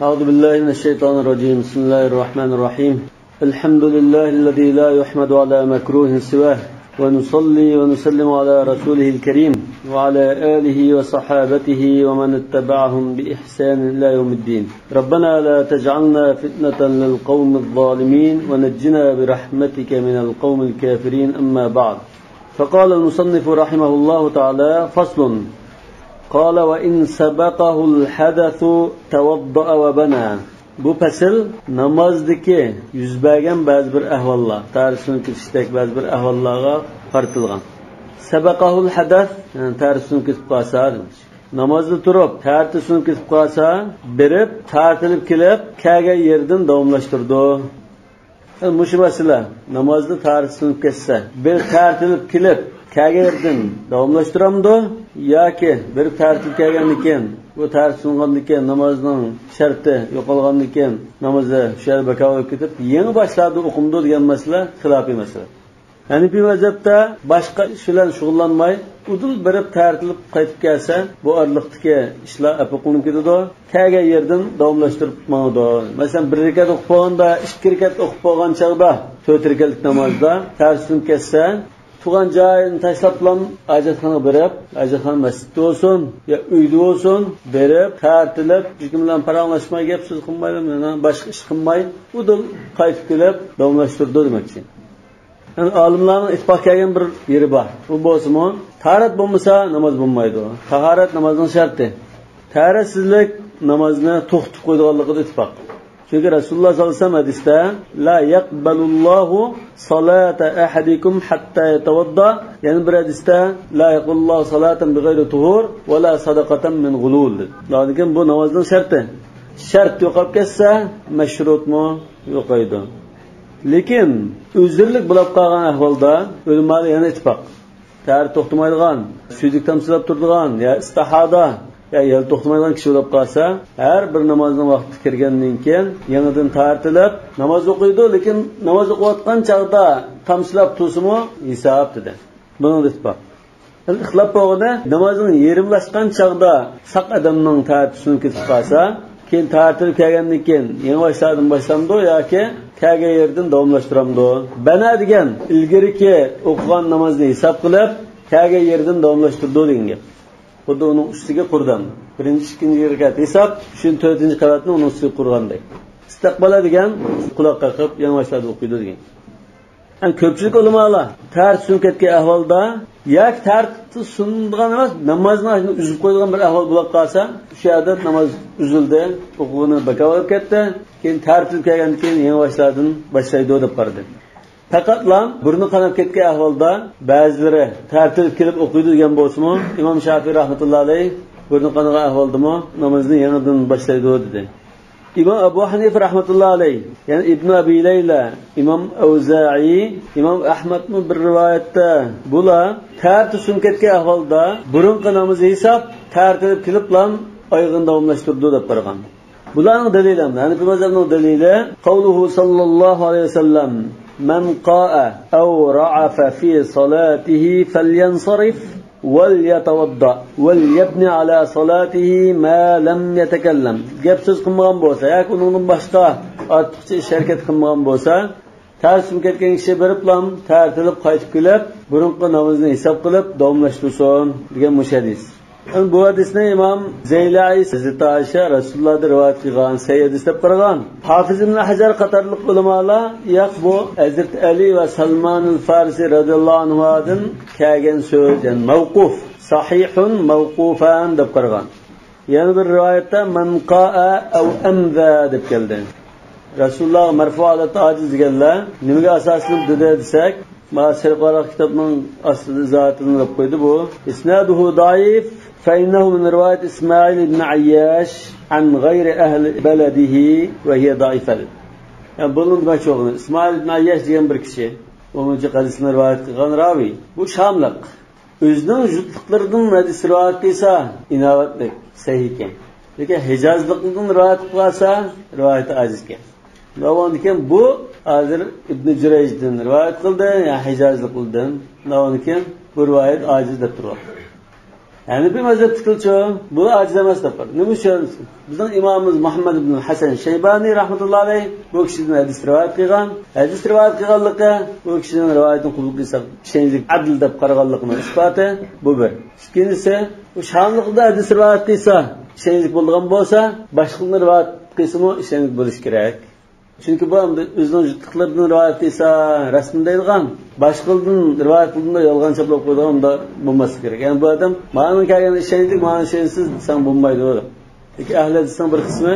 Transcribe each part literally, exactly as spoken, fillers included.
أعوذ بالله من الشيطان الرجيم. بسم الله الرحمن الرحيم. الحمد لله الذي لا يحمد على مكروه سواه، ونصلي ونسلم على رسوله الكريم وعلى آله وصحابته ومن اتبعهم بإحسان إلى يوم الدين. ربنا لا تجعلنا فتنة للقوم الظالمين ونجنا برحمتك من القوم الكافرين. أما بعد. فقال المصنف رحمه الله تعالى: فصل. قال: وإن سبقه الحدث توضأ وبنى. بۇ پەسىل نامازدىكى يۈز بەرگەن بەزى بىر ئەھۋاللار، تەرەتتە سۇنۇپ كېتىشتەك بەزى بىر ئەھۋاللارغا قارىتىلغان. سەبەقەھۇل ھەدەس، يەنى تەرەتتە سۇنۇپ كېتىپ قالسا دېمەكچى. نامازدا تۇرۇپ تەرەتتە سۇنۇپ كېتىپ قالسا، بېرىپ تارتىلىپ كېلىپ كەلگەن يېرىدىن داۋاملاشتۇرىدۇ. مۇشۇ مەسىلە، نامازدا تارىتى سۇنۇپ كەتسە، بىر تارتىلىپ كېلىپ كەلگەن يېرىدىن داۋاملاشتۇرامدۇ ياكى بىر تارتىلىپ كەلگەندىن كېيىن، بۇ تارىتى سۇنغاندىن كېيىن نامازنىڭ شەرتى يوقالغاندىن كېيىن نامىزى شۇ يەردە بىكار بولۇپ كېتىپ، يېڭى باشلاردىن ئوقۇمدۇ دېگەن مەسىلە خىلاپىي مەسىلە. ھەنىپىي مەزھەپتە باشقا ئىش بىلەن شۇغۇللانماي، ئۇدۇل بېرىپ تارتىلىپ قايتىپ كەلسە، بۇ ئارىلىقتىكى ئىشلار ئەپۇ قىلىنىپ كېتىدۇ. كەلگەن يېرىدىن داۋاملاشتۇرۇپ ماڭىدۇ. مەسىلەن، بىر رەكەت ئوقۇپ بولغاندا، ئىككى رەكەت ئوقۇپ بولغان چاغدا، تۆت رەكەتلىك نامازدا تەرەتتە سۇنۇپ كەتسە، تۇرغان جايىنى تاشلاپلا ھاجەتخانىغا بېرىپ، ھاجەتخانا مەسچىتتە بولسۇن يا ئۆيدە بولسۇن، بېرىپ تارتىلىپ، ھېچكىم بىلەن پاراڭلاشماي، گەپ سۆز قىلمايلا، مانا باشقا ئىش قىلماي، ئۇدۇل قايتىپ كېلىپ داۋاملاشتۇرىدۇ دېمەكچى. يەنى ئالىملارنىڭ ئىتتىپاق كەلگەن بىر يېرى بار. ئۇ بولسىمۇ، تاھارەت بولمىسا ناماز بولمايدۇ. تاھارەت نامازنىڭ شەرتى. تاھارەتسىزلىك نامازنى توختىتىپ قويىدىغانلىقىدا ئىتتىپاق. چۈنكى رەسۇلۇللا ساللاللاھۇ ئەلەيھى ۋەسەللەم ھەدىستە، لا يەقبەلۇللاھۇ سالاتا ئەھەدىكۇم ھەتتا يەتەۋەددا، يەنە بىر ھەدىستە، لا يەقبەلۇللاھۇ سالاتەن بىغەيرى تۇھۇر ۋە لا سەدەقەتەن مىن غۇلۇل، دېدى. لېكىن بۇ نامازنىڭ شەرتى. شەرت يوقاپ كەتسە، مەشرۇتمۇ يوقايدۇ. لېكىن ئۆزرىلىك بولاپ قالغان ئەھۋالدا ئۆلىمالار يەنە ئىتتىپاق. تەھارەت توختىمايدىغان، سۈيدۈك تامچىلاپ تۇرىدىغان يا ئىستىھادا يا يەل توختىمايدىغان كىشى بولاپ قالسا، ھەر بىر نامازنىڭ ۋاقتى كىرگەندىن كېيىن يېڭىدىن تەھارەت ئېلىپ ناماز ئوقۇيدۇ. لېكىن ناماز ئوقۇۋاتقان چاغدا تامچىلاپ تۇرسىمۇ ھېساب، دېدى. بۇنىڭدا ئىتتىپاق. ئىختىلاپ بولغىنى، نامازنىڭ يېرىملاشقان چاغدا ساق ئادەمنىڭ تەھارىتى سۇنۇپ كېتىپ قالسا، كېيىن تەھارىتى كەلگەندىن كېيىن يېڭى باشلاردىن باشلامدۇ ياكى كەلگەن يېرىدىن داۋاملاشتۇرامدۇ؟ بەنا دېگەن ئىلگىرىكى ئوقۇغان نامازنى ھېساب قىلىپ، كەلگەن يېرىدىن داۋاملاشتۇرىدۇ دېگەن گەپ. خۇددى ئۇنىڭ ئۈستىگە قۇردەم. بىرىنچى، ئىككىنچى رەكەت ھېساب، شۇنى تۆتىنچى قەۋەتنى ئۇنىڭ ئۈستىگە قۇرغاندەك. ئىستىقبالا دېگەن قۇلاق قېقىپ، يېڭى باشلاردىن ئوقۇيدۇ دېگەن. يەنى كۆپچىلىك ئۆلىمالار تەھارەت سۇنۇپ كەتكەن ئەھۋالدا ياكى تەھارەت سۇنىدىغان ئەمەس، نامازنى ئۈزۈپ قويىدىغان بىر ئەھۋال بولۇپ قالسا، شۇ يەردە ناماز ئۈزۈلدى، ئوقۇغىنى بىكار بولۇپ كەتتى، كېيىن تەھارەت كەلگەندىن كېيىن يېڭى باشلاردىن باشلايدۇ دەپ قارىدى. پەقەتلا بۇرنى قاناپ كەتكەن ئەھۋالدا بەزىلىرى تەھارەت كېلىپ ئوقۇيدۇ دېگەن بولسىمۇ، ئىمام شافىئى رەھمەتۇللا ئەلەيھ بۇرنى قانىغان ئەھۋالدىمۇ نامازنى يېڭىدىن باشلايدۇ دېدى. ئىمام ئەبۇ ھەنىفە رەھمەتۇللا ئەلەيھ، يەنى ئىبنۇ ئەبى لەيلە، ئىمام ئەۋزائىي، ئىمام ئەھمەدمۇ بىر رىۋايەتتە بۇلار تەھارىتى سۇنۇپ كەتكەن ئەھۋالدا بۇرۇنقى نامىزى ھېساب، تەھارەت كېلىپلا ئايىغىنى داۋاملاشتۇرىدۇ دەپ قارىغان. بۇلارنىڭ دەلىلى، ھەنەفىي مەزھەپنىڭ دەلىلى، قەۋلۇھۇ ساللاللاھۇ ئەلەيھى ۋەسەللەم، مەن قائە ئەۋ رەئەفە فى صەلاتىھى فەليەنسەرىف ۋەليەتەۋەددا ۋەليەبنى ئەلا صەلاتىھى ما لەم يەتەكەللەم. گەپ سۆز قىلمىغان بولسا ياكى ئۇنىڭدىن باشقا ئارتۇقچە ئىش ھەرىكەت قىلمىغان بولسا، تەھارەت سۇنۇپ كەتكەن كىشى بېرىپلا تەھارەت ئېلىپ قايتىپ كېلىپ، بۇرۇنقى نامىزىنى ھېساب قىلىپ داۋاملاشتۇرسۇن دېگەن مۇشۇ ھەدىس. بۇ ھەدىسنى ئىمام زەيلەئى ھەزرىتى ئائىشە رەسۇلۇللاھدىن رىۋايەت قىلغان سەھىھ ھەدىس دەپ قارىغان. ھافىز ئىبن ھەجەر قاتارلىق ئۆلىمالار، ياق، بۇ ھەزرىتى ئەلى ۋە سەلمانۇل فارسى رەزىياللاھۇ ئەنھۇدىن كەلگەن سۆز، يەنى مەۋقۇف، سەھىھۇن مەۋقۇفەن دەپ قارىغان. يەنە بىر رىۋايەتتە مەن قائە ئەۋ ئەمزە دەپ كەلدى. رەسۇلۇللاھقا مەرفۇ ھالەتتە ئاجىز دېگەنلەر نېمىگە ئاساسلىنىپ دېدى دېسەك، مانا سېرىق ۋاراق كىتابنىڭ ئاستىدا ئىزاھاتىنى دەپ قويدى بۇ. ئىسنادۇھۇ زەئىف، فەئىننەھۇ مىن رىۋايەت ئىسمائىل ئىبن ئەيياش ئەن غەيرى ئەھلى بەلەدىھى ۋە ھىيە زەئىفە. يەنى بۇنىڭ دېمەكچى بولغىنى، ئىسمائىل ئىبن ئەيياش دېگەن بىر كىشى، ئۇنىڭ ھەدىسىنى رىۋايەت قىلغان راۋى، بۇ شاملىق. ئۆزىنىڭ يۇرتلۇقلىرىدىن ھەدىس رىۋايەت قىلسا، ئىناۋەتلىك، سەھىھ ئىكەن. لېكىن ھىجازلىقلىرىدىن رىۋايەت قىلىپ قالسا، رىۋايىتى ئاجىز ئىكەن. داۋامىدىكەن بۇ ھازىر ئىبنى جۈرەيجدىن رىۋايەت قىلدى، يا ھىجازلىقلىرىدىن. داۋامىدىكەن بۇ رىۋايەت ئاجىز دەپ تۇرۇۋاتىدۇ. ھەنىپىي مەزھەپتىكىلەرچۇ، بۇلار ئاجىز ئەمەس دەپ قارىدى. نېمە ئۈچۈن؟ بىزنىڭ ئىمامىمىز مۇھەممەد ئىبن ھەسەن شەيبانى رەھمەتۇللا ئەلەيھ بۇ كىشىدىن ھەدىس رىۋايەت قىلغان. ھەدىس رىۋايەت قىلغانلىقى، بۇ كىشىنىڭ رىۋايىتىنى قوبۇل قىلساق ئىشەنچلىك، ئادىل دەپ قارىغانلىقىنىڭ ئىسپاتى. بۇ بىر. ئىككىنچىسى، ئۇ شانلىقىدا ھەدىس رىۋايەت قىلسا، ئىشەنچلىك بولىدىغان بولسا، باشقىلىرىنى رىۋايەت قىلسىمۇ ئىشەنچلىك بولۇشى كېرەك. چۈنكى بۇ ئەمدى ئۆزىنىڭ جۇتلۇقلىرىدىن رىۋايەت قىلسا راستمۇ دەيدىغان، باشقىلىرىدىن رىۋايەت قىلدىمدا يالغان چاپلاپ قويىدىغان، ئۇنداق بولماسلىقى كېرەك. يەنى بۇ ئادەم مانا كەلگەندە ئىشەنچلىك، مانا ئىشەنچسىز دېسەڭ بولمايدۇ. لېكىن ئەھلى ھەدىسنىڭ بىر قىسمى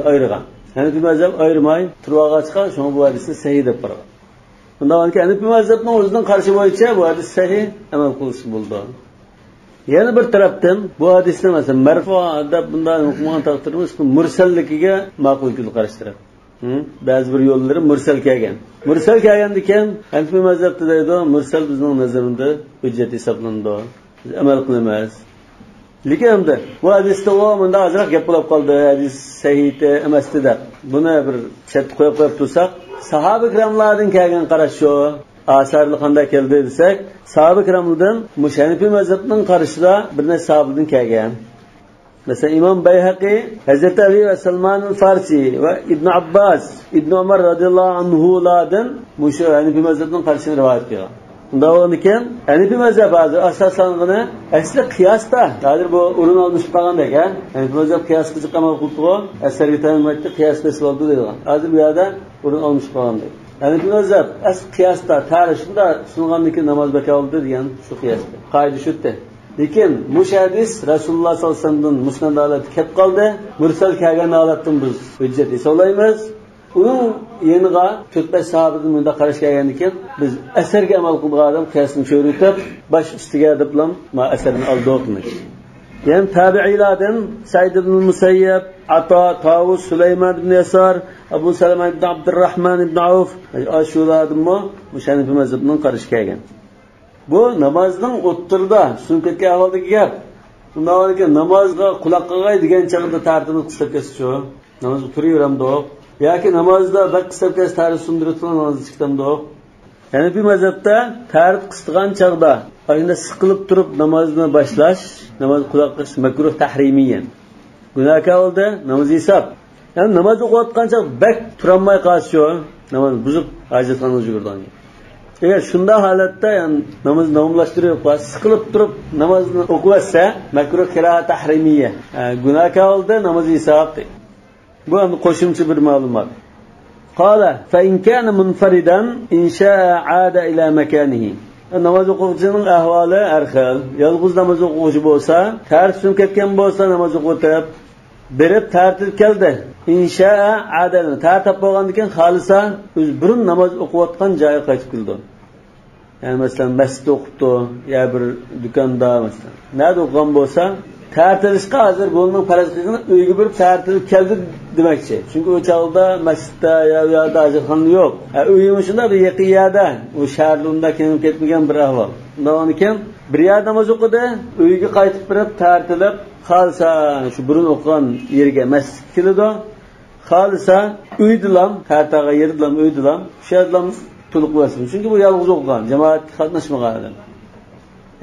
ئايرىغان. ھەنىپىي مەزھەپ ئايرىماي تۇرۇۋالغاچقا، شۇڭا بۇ ھەدىسنى سەھىھ دەپ قارىغان. ئۇنداق بولغاندىكىن، ھەنىپىي مەزھەپنىڭ ئۆزىنىڭ قارىشى بويىچە بۇ ھەدىس سەھىھ، ئەمەل قىلسا بولىدۇ. يەنە بىر تەرەپتىن، بۇ ھەدىسنى، مەسىلەن، مەرفۇ دەپ بۇنداق ئوقۇمىغان تەقدىردىمۇ، مۇرسەللىكىگە ماقۇل كېلىدۇ قارشى تەرەپ. ھە؟ بەزى بىر يوللىرى مۇرسەل كەلگەن. مۇرسەل كەلگەندىكىن، ھەنىپىي مەزھەپتە دەيدۇ، مۇرسەل بىزنىڭ نەزىرىمىزدە ھۆججەت ھېسابلىنىدۇ. بىز ئەمەل قىلىمىز. لېكىن ئەمدى بۇ ھەدىستە ئۇ مۇنداق ئازراق گەپ بولۇپ قالدى، ھەدىس سەھىھ ئەمەستى دەپ. بۇنى بىر چەتتە قويۇپ، قويۇپ تۇرساق، ساھابە كىراملاردىن كەلگەن قاراش شۇ. ئاسارلىق قانداق كەلدى دېسەك، ساھابە كىراملاردىن مۇشۇ ھەنىپىي مەزھەپنىڭ قارىشىدا بىر نەچچە ساھابىدىن كەلگەن. مەسىلەن، ئىمام بەيھەقى ھەزرىتى ئەلى ۋە سەلمان فارسى ۋە ئىبن ئابباس، ئىبن ئۆمەر رازىياللاھۇ ئەنھۇلاردىن مۇشۇ ھەنىپىي مەزھەپنىڭ قارىشىنى رىۋايەت قىلغان. ئۇنداق بولغاندىكىن، ھەنىپىي مەزھەپ ھازىر ئاساسلانغىنى ئەسلى قىياستا. ھازىر بۇ ئورۇن ئالمىشىپ قالغاندەك، ھە؟ ھەنىپىي مەزھەپ قىياسقا جىق ئەمەل قىلىپتىغۇ، ئەسەرگە تايانمايتتى، قىياس بېسىۋالدى دەيدىغان. ھازىر بۇ يەردە ئورۇن ئالمىشىپ قالغاندەك. ھەنىپىي مەزھەپ ئەسلى قىياستا، تەرى شۇنداق سۇنغاندىكىن ناماز بەكار بولدى دېگەن شۇ قىياس. قائىدە شۇتتى. لېكىن مۇشۇ ھەدىس رەسۇلۇللا ساللاللاھۇ ئەلەيھى ۋەسەللەمدىن مۇسنەد ھالەتتە كەپ قالدى. مۇرسەل كەلگەن ھالەتتىن بىز ھۆججەت ھېسابلايمىز. ئۇنىڭ يېنىغا تۆت-بەش ساھابىدىن مۇنداق قاراش كەلگەندىكىن، بىز ئەسەرگە ئەمەل قىلىدىغان ئادەم قىياسنى چۆرۈتۈپ، باش ئۈستىگە دەپلا ما ئەسەرنى ئالدۇق دېمەكچى. يەنە تابىئىيلاردىن سەئىد ئىبن مۇسەييەب، ئاتا، تاۋۇس، سۇلايمان ئىبن يەسار، ئەبۇ سەلەمە ئىبن ئابدۇرراھمان ئىبن ئەۋف، ئاشۇلاردىنمۇ مۇشۇ ھەنىپىي مەزھەپنىڭ قارىشى كەلگەن. بۇ نامازنىڭ ئوتتۇرىدا سۇنۇپ كەتكەن ئەھۋالدىكى گەپ. ئۇنداق بولغاندىكىن، نامازغا قۇلاق قىلغاي دېگەن چاغدا تارتىنىپ قىستاپ كەتسىچۇ. نامازغا تۇرۇۋېرەمدۇق؟ ياكى نامازدا بەك قىستاپ كەتسە، تارىتىپ سۇندۇرۇۋېتىپ نامازغا چىقتامدۇق؟ ھەنىپىي مەزھەپتە تارىتىپ قىستىغان چاغدا، ئاشۇنداق سىقىلىپ تۇرۇپ نامازنى باشلاش، نامازغا قۇلاق قىلىش مەكرۇھ تەھرىمىيەن. گۇناھكار بولدى، نامىزى ھېساب. يەنى ناماز ئوقۇۋاتقان چاغ بەك تۇرالماي قالسىچۇ، ناماز بۇزۇپ ھاجەتخانىغا يۈگۈرىدىغان گەپ. ئەگەر شۇنداق ھالەتتە، يەنى نامازنى داۋاملاشتۇرۇپ، سىقىلىپ تۇرۇپ نامازنى ئوقۇۋەتسە، مەكرۇھ كىراھە تەھرىمىيە. ھە، گۇناھكار بولدى، نامىزى ھېساب. بۇ ئەمدى قوشۇمچە بىر مەلۇمات. قال، فإن كان منفردا إن شاء عاد إلى مكانه. ناماز ئوقۇغۇچىنىڭ ئەھۋالى ھەر خىل. يالغۇز ناماز ئوقۇغۇچى بولسا، تەرتىپ سۇنۇپ كەتكەن بولسا، ناماز ئوقۇۋېتىپ، بېرىپ تارتىپ كەلدى. إن شاء عاد، تارتىپ بولغاندىن كېيىن خالىسا، ئۆزى بۇرۇن ناماز ئوقۇۋاتقان جايىغا قايتىپ كېلىدۇ. يەنى مەسىلەن، مەسچىتتە ئوقۇپتۇ، يا بىر دۇكاندا مەسىلەن. نەدە ئوقۇغان بولسا، تارتىلىشقا ھازىر بۇنىڭ پەرەز قىلغىنى ئۆيگە بېرىپ تارتىلىپ كەلدى دېمەكچى. چۈنكى ئۇ چاغدا مەسچىتتە يا ئۇ يەردە ھاجەتخانا يوق. ھە، ئۆيى مۇشۇنداق بىر يېقىن يەردە، ئۇ شەھەردە ئۇنداق كېڭىيىپ كەتمىگەن بىر ئەھۋال. ئۇنداق بولغاندىكىن، بىر يەردە ناماز ئوقۇدى، ئۆيگە قايتىپ بېرىپ تارتىلىپ، خالىسا شۇ بۇرۇن ئوقۇغان يېرىگە مەسچىتكە كېلىدۇ. خالىسا ئۆيدىلا، تارتىدىغان يېرىدىلا، ئۆيدىلا، شۇ يەردىلا تولۇقلىۋەتسۇن. چۈنكى بۇ يالغۇز ئوقۇغان، جامائەتكە قاتناشمىغان ئادەم.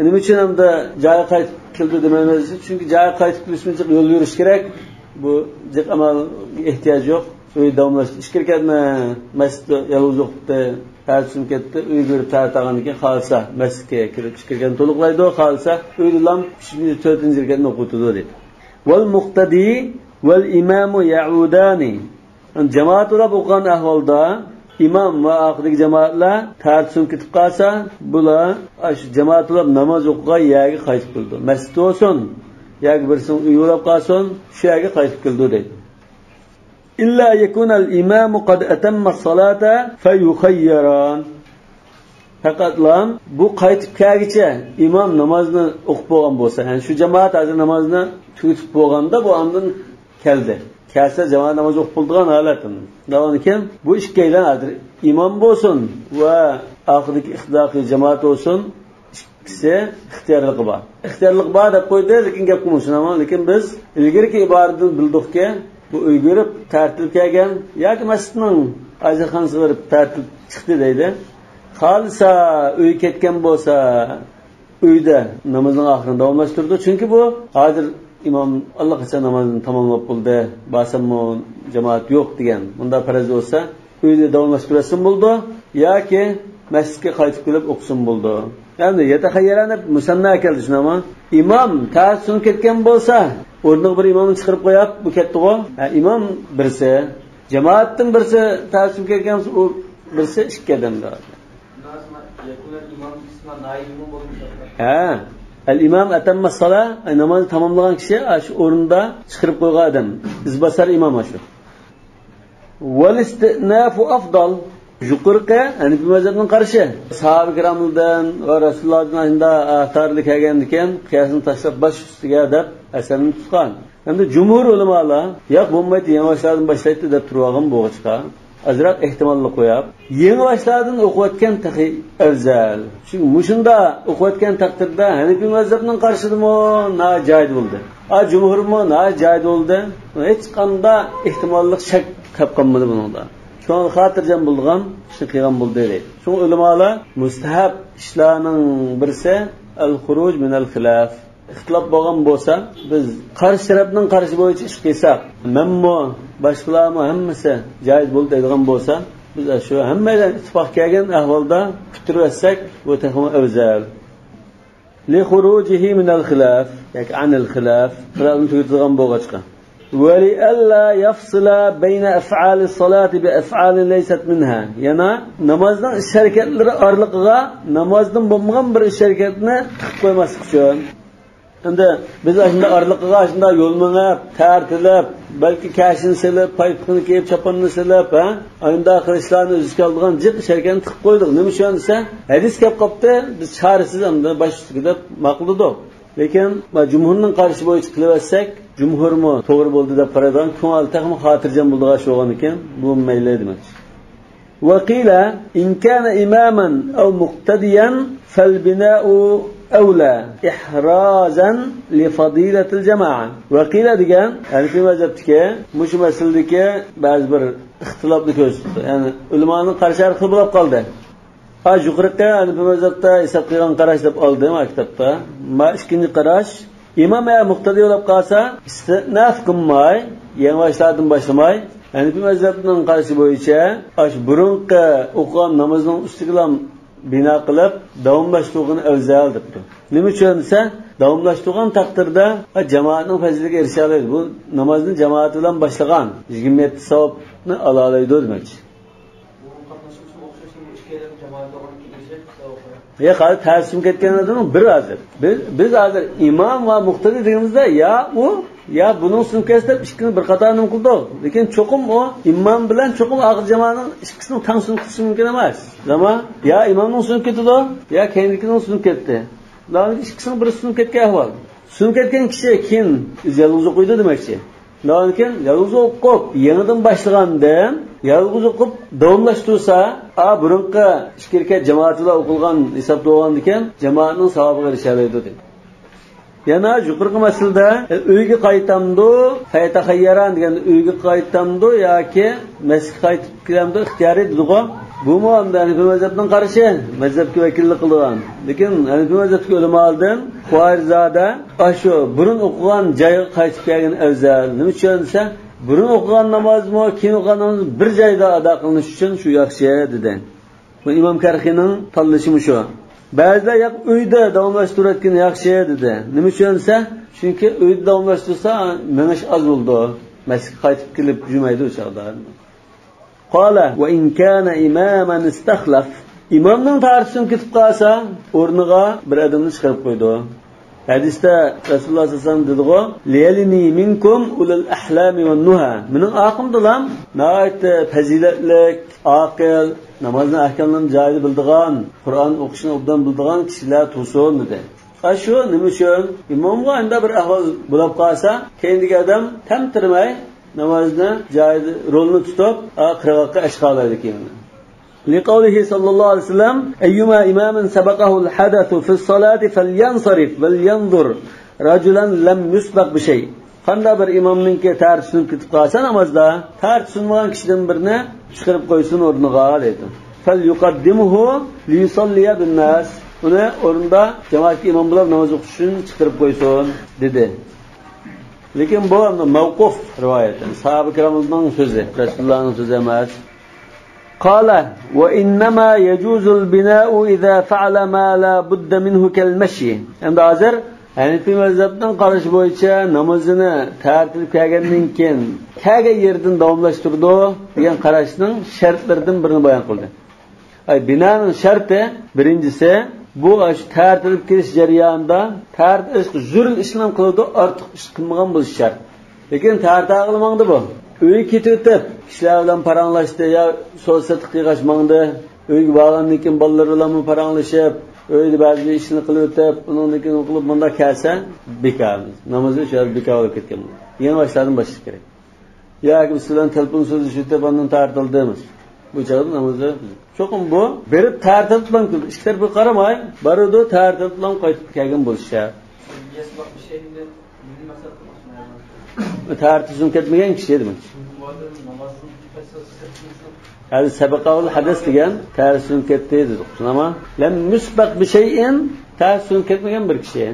نېمە ئۈچۈن ئەمدى جايىغا قايتىپ كېلىدۇ دېمەيمىز؟ چۈنكى جايىغا قايتىپ كېلىش ئۈچۈن جىق يول يۈرۈش كېرەك. بۇ جىق ئەمەلگە ئېھتىياج يوق. ئۆيدە داۋاملاشتى. ئىچكىرى كەتمە، مەسچىتتە يالغۇز ئوقۇپتى، تارتىپ كەتتى. ئۆيگە بېرىپ تارتىدىغاندىن كېيىن خالىسا مەسچىتكە كىرىپ، ئىچكىرى كەتمە تولۇقلايدۇ. خالىسا ئۆيدىلا ئۈچىنچى، تۆتىنچى رەكەتنى ئوقۇۋېتىدۇ دەيدۇ. والمقتدي والإمام يعودان. جامائەت بولاپ ئوقۇغان ئەھۋالدا ئىمام ۋە ئارقىدىكى جامائەتلەر تارتىپ سۇنۇپ كېتىپ قالسا، بۇلار ئاشۇ جامائەت بولاپ ناماز ئوقۇغان يەرگە قايتىپ كېلىدۇ. مەسچىت بولسۇن ياكى بىرسىنىڭ ئۆيى بولاپ قالسۇن، شۇ يەرگە قايتىپ كېلىدۇ دەيدۇ. إلا أن يكون الإمام قد أتم الصلاة فيخيران. پەقەتلا بۇ قايتىپ كەلگۈچە ئىمام نامازنى ئوقۇپ بولغان بولسا، يەنى شۇ جامائەت ھازىر نامازنى تۈگىتىپ بولغاندا بۇ ئاندىن كەلدى. كەلسە جامائەت ناماز ئوقۇپ بولىدىغان ھالەت. ئۇنداقتىن كېيىن بۇ ئىككىيلەن ھازىر ئىمام بولسۇن ۋە ئارقىدىكى ئىقتىداغا جامائەت بولسۇن، ئىككىسى ئىختىيارلىقى بار. ئىختىيارلىقى بار دەپ قويدى، لېكىن گەپ قىلمىسۇن. ئەمما لېكىن بىز ئىلگىرىكى ئىبارىدىن بىلدۇقكى، بۇ ئۆيگە بېرىپ تارتىلىپ كەلگەن ياكى مەسچىتنىڭ ھاجەتخانىسىغا بېرىپ تارتىلىپ چىقتى دەيلى. خالىسا ئۆيگە كەتكەن بولسا، ئۆيدە نامازنىڭ ئاخىرىنى داۋاملاشتۇرىدۇ. چۈنكى بۇ ھازىر ئىمام ئاللىقاچان نامازنى تاماملاپ بولدى، بارساممۇ جامائەت يوق دېگەن مۇنداق پەرەز بولسا، ئۆيدە داۋاملاشتۇرۇۋەتسىمۇ بولىدۇ ياكى مەسچىتكە قايتىپ كېلىپ ئوقۇسىمۇ بولىدۇ. ئەمدى يەتەخەييەرەن دەپ مۇسەننا كەلدى، شۇنداقمۇ؟ ئىمام تەھەججۇد سۈنۈپ كەتكەن بولسا، ئورنىغا بىر ئىمامنى چىقىرىپ قويۇپ، بۇ كەتتىغۇ. ھە، ئىمام بىرسى، جامائەتتىن بىرسى تەھەججۇد سۈنۈپ كەتكەن بولسا، ئۇ بىرسى ئىككى ئادەمدە. ھە. ئەل ئىمام ئەتەممەس سالا، ئەي، نامازنى تاماملىغان كىشى، ئاشۇ ئورنىدا چىقىرىپ قويغان ئادەم. ئىزباسار ئىمام ئاشۇ. ۋەل ئىستىئنافۇ ئەفدال. يۇقىرىقى ھەنىپىي مەزھەپنىڭ قارىشى. ساھابە كىراملاردىن ۋە رەسۇلۇللاھدىن ئاشۇنداق ئەھۋاللار كەلگەندىكىن، قىياسنى تاشلاپ باش ئۈستىگە دەپ ئەسەرنى تۇتقان. ئەمدى جۇمھۇر ئۆلىمالار، ياق، بولمايتتى، يېڭىباشلاردىن باشلايتتى دەپ تۇرۇۋالغان بولغاچقا، ئازراق ئېھتىماللىق قويۇپ، يېڭىباشلاردىن ئوقۇۋەتكەن تېخى ئەۋزەل. چۈنكى مۇشۇنداق ئوقۇۋەتكەن تەقدىردە ھەنىپىي مەزھەپنىڭ قارىشىدىمۇ ناھايىتى جايىدا بولدى. ئا، جۇمھۇرمۇ ناھايىتى جايىدا بولدى. ھېچقانداق ئېھتىماللىق شەك كەپ قالمىدى بۇنىڭدا. شۇڭا خاتىرجەم بولىدىغان ئىشنى قىلغان بولدى دەيدۇ. شۇڭا ئۆلىمالار مۇستەھەب ئىشلارنىڭ بىرسى ئەل خۇرۇج مىنەل خىلاف. ئىختىلاپ بولغان بولسا، بىز قارشى تەرەپنىڭ قارىشى بويىچە ئىش قىلساق، مەنمۇ، باشقىلارمۇ ھەممىسى جايىز بولدى دەيدىغان بولسا، بىز شۇ ھەممەيلەن ئىتتىپاق كەلگەن ئەھۋالدا پۈتتۈرۈۋەتسەك، بۇ تېخىمۇ ئەۋزەل. لخروجه من الخلاف ياكى عن الخلاف، خىلاپنى تۈگىتىدىغان بولغاچقا. ولئلا يفصل بين أفعال الصلاة بأفعال ليست منها. يەنە نامازنىڭ ئىش ھەرىكەتلىرى ئارىلىقىغا نامازدىن بولمىغان بىر ئىش ھەرىكەتنى تىقىپ قويماسلىق ئۈچۈن. ئەمدى بىز ئاشۇنداق ئارىلىقىغا ئاشۇنداق يول مېڭىپ، تەرتىلەپ، بەلكى كەشىنى سېلىپ، پايپىقىنى كىيىپ، چاپىنىنى سېلىپ، ھە؟ ئانداق قىلىشلارنى ئۆز ئىچىگە ئالىدىغان جىق ئىش ھەرىكەتنى تىقىپ قويدۇق. نېمە ئۈچۈن دېسە، ھەدىس كەپ قاپتۇ، بىز چارىسىز ئەمدى باش ئۈستىگە دەپ ماقۇللىدۇق. لېكىن، ما، جۇمھۇرنىڭ قارىشى بويىچە قىلىۋەتسەك، جۇمھۇرمۇ توغرا بولدى دەپ قارايدىغان كۆڭۈل تېخىمۇ خاتىرجەم بولىدىغان ئىش بولغاندىكىن، بۇ مەيلى دېمەكچى. وقيل إن كان إماما أو مقتديا فالبناء أولى إحرازا لفضيلة الجماعة. ۋەقىلە دېگەن ھەنىپىي مەزھەپتىكى مۇشۇ مەسىلىدىكى بەزى بىر ئىختىلاپنى كۆرسىتىپتۇ. يەنى ئۆلىمانىڭ قارىشى ھەر خىل بولۇپ قالدى. ھا، يۇقىرىقى ھەنىپىي مەزھەپتە ھېساب قىلغان قاراش دەپ ئالدىم ھا كىتابتا. ما ئىككىنچى قاراش، ئىمام يا مۇقتەدى بولۇپ قالسا، ئىستىئناف قىلماي، يېڭىباشلاردىن باشلىماي، ھەنىپىي مەزھەپنىڭ قارىشى بويىچە ئاشۇ بۇرۇنقى ئوقۇغان نامىزىنىڭ ئۈستىگىلا بىنا قىلىپ، داۋاملاشتۇرغىنى ئەۋزەل دەپتۇ. نېمە ئۈچۈن دېسە، داۋاملاشتۇرغان تەقدىردە، ھە، جامائەتنىڭ پەزىلىتىگە ئېرىشەلەيدۇ. بۇ نامازنى جامائەت بىلەن باشلىغان يىگىرمە يەتتە ساۋابنى ئالالايدۇ دېمەكچى. ياق، ھازىر تەسىم كەتكەن ئادەمنىڭ بىر ھازىر. بىز، بىز ھازىر ئىمام ۋە مۇقتەدى دېگىنىمىزدە يا ئۇ، يا بۇنىڭ سۈننىتى دەپ ئىككىنى بىر قاتار نېمە قىلدۇق. لېكىن چوقۇم ئۇ ئىمام بىلەن چوقۇم ئاخىر جامائەتنىڭ ئىككىسىنىڭ تەڭ سۈننىتى قىلىشى مۇمكىن ئەمەس. ئەمما يا ئىمامنىڭ سۈننىتى كېتىدۇ، يا كەينىدىكىنىڭ سۈننىتى كەتتى. ئىككىسىنىڭ بىرسى سۈننىتى كەتكەن ئەھۋال. سۈننىتى كەتكەن كىشى كېيىن ئۆزى يالغۇز ئوقۇيدۇ دېمەكچى. ئۇنىڭدىن كېيىن يالغۇز ئوقۇپ، يېڭىدىن باشلىغاندىن يالغۇز ئوقۇپ داۋاملاشتۇرسا، ئا، بۇرۇنقى ئىككى رەكەت جامائەت بىلەن ئوقۇلغان ھېسابتا بولغاندىكىن، جامائەتنىڭ ساۋابىغا ئېرىشەلەيدۇ دېدى. يەنە يۇقىرىقى مەسىلىدە، ئۆيگە قايتامدۇ، فەيتەخەييەران دېگەندە ئۆيگە قايتامدۇ ياكى مەسچىتكە قايتىپ كېلەمدۇ ئىختىيارى دېدىغۇ. بۇمۇ ئەمدى ھەنىپىي مەزھەپنىڭ قارىشى، مەزھەپكە ۋەكىللىك قىلىدىغان. لېكىن ھەنىپىي مەزھەپتىكى ئۆلىمالىردىن خۇۋايرىزادە ئاشۇ بۇرۇن ئوقۇغان جايغا قايتىپ كەلگەن ئەۋزەل. نېمە ئۈچۈن دېسە، بۇرۇن ئوقۇغان نامازمۇ، كېيىن ئوقۇغان ناماز بىر جايدا ئادا قىلىنىش ئۈچۈن شۇ ياخشى، دېدى. بۇ ئىمام كەرخىنىڭ تاللىشى مۇشۇ. بەزىلەر ياق، ئۆيدە داۋاملاشتۇرۇۋەتكىنى ياخشى، دېدى. نېمە ئۈچۈن دېسە، چۈنكى ئۆيدە داۋاملاشتۇرسا مېڭىش ئاز بولىدۇ. مەسچىتكە قايتىپ كېلىپ يۈرمەيدۇ ئۇ چاغدا. قال وإن كان إماما استخلف. ئىمامنىڭ تارىتى سۈنۈپ كېتىپ قالسا، ئورنىغا بىر ئادەمنى چىقىرىپ قويىدۇ. ھەدىستە رەسۇلۇللاھ سەللەللاھۇ ئەلەيھى ۋەسەللەم دېدىغۇ، ليلني منكم أولو الأحلام والنهى. مېنىڭ ئارقامدىلا ناھايىتى پەزىلەتلىك، ئاقىل، نامازنىڭ ئەھكاملىرىنى جايىدا بىلىدىغان، قۇرئان ئوقۇشنى ئوبدان بىلىدىغان كىشىلەر تۇرسۇن، دېدى. ئاشۇ نېمە ئۈچۈن؟ ئىمامغا ئانداق بىر ئەھۋال بولۇپ قالسا، كەينىدىكى ئادەم تەمتىرىمەي نامازنى جايىدا رولىنى تۇتۇپ، ئا، قىرغاققا ئەشقالايدۇ كېيىن. لقوله صلى الله عليه وسلم، أيما إمام سبقه الحدث في الصلاة فلينصرف ولينظر رجلا لم يسبق بشيء. قانداق بىر ئىمامنىڭكى تارىتى سۈنۈپ كېتىپ قالسا نامازدا، تارىتى سۇنمىغان كىشىدىن بىرنى چىقىرىپ قويسۇن ئورنىغا، دەيدۇ. فليقدمه ليصلي بالناس. ئۇنى ئورنىدا جامائەتكە ئىمام بولۇپ ناماز ئوقۇش ئۈچۈن چىقىرىپ قويسۇن، دېدى. لېكىن بۇ مەۋقۇف رىۋايەت، ساھابە كىرامنىڭ سۆزى، رەسۇلۇللانىڭ سۆزى ئەمەس. قال: وإنما يجوز البناء إذا فعل ما لا بد منه كالمشي. ئەمدى ھازىر ھەنىفىي مەزھەپنىڭ قارىشى بويىچە نامىزىنى تارتىلىپ كەلگەندىن كېيىن كەلگەن يېرىدىن داۋاملاشتۇرىدۇ دېگەن قاراشنىڭ شەرتلىرىدىن بىرىنى بايان قىلدى. ئاي، بىنانىڭ شەرتى، بىرىنچىسى، بۇ ئاشۇ تارتىلىپ كېلىش جەريانىدا تارتىلىشقا زۆرۈر ئىشنى قىلىدۇ، ئارتۇق ئىش قىلمىغان بولۇشى شەرت. لېكىن تارتاغىلى ماڭدى بۇ. ئۆيگە كېتىۋېتىپ، كىشىلەر بىلەن پاراڭلاشتى يا سودا سېتىق قىلغاچ ماڭدى. ئۆيگە بارغاندىن كېيىن بالىلىرى بىلەنمۇ پاراڭلىشىپ، ئۆيدە بەزى بىر ئىشنى قىلىۋېتىپ، ئۇنىڭدىن كېيىن ئۇ قىلىپ مۇنداق كەلسە، بىكار. نامىزى شۇ يەردە بىكار بولۇپ كەتكەن بولىدۇ. يېڭى باشلاردىن باشلاش كېرەك. ياكى بىرسى بىلەن تېلېفون سۆزلىشىۋېتىپ، ئاندىن تارتىلدى. بۇ چاغدا نامىزى چوقۇم بۇ بېرىپ تارتىلىپلا، ئىككى تەرىپىگە قارىماي بارىدۇ، تارتىلىپلا قايتىپ كەلگەن بولۇشى شەرت. تارتىلىپ سۈنئەت كەتمىگەن كىشى دېمەك. ھازىر سەبەقەھۇل ھەدەس دېگەن تارتىلىپ سۈنئەت كەتتى دېدۇق. شۇنداقمۇ؟ لەم يۇسبەق بىشەيئىن، تارتىلىپ سۈنئەت كەتمىگەن بىر كىشى.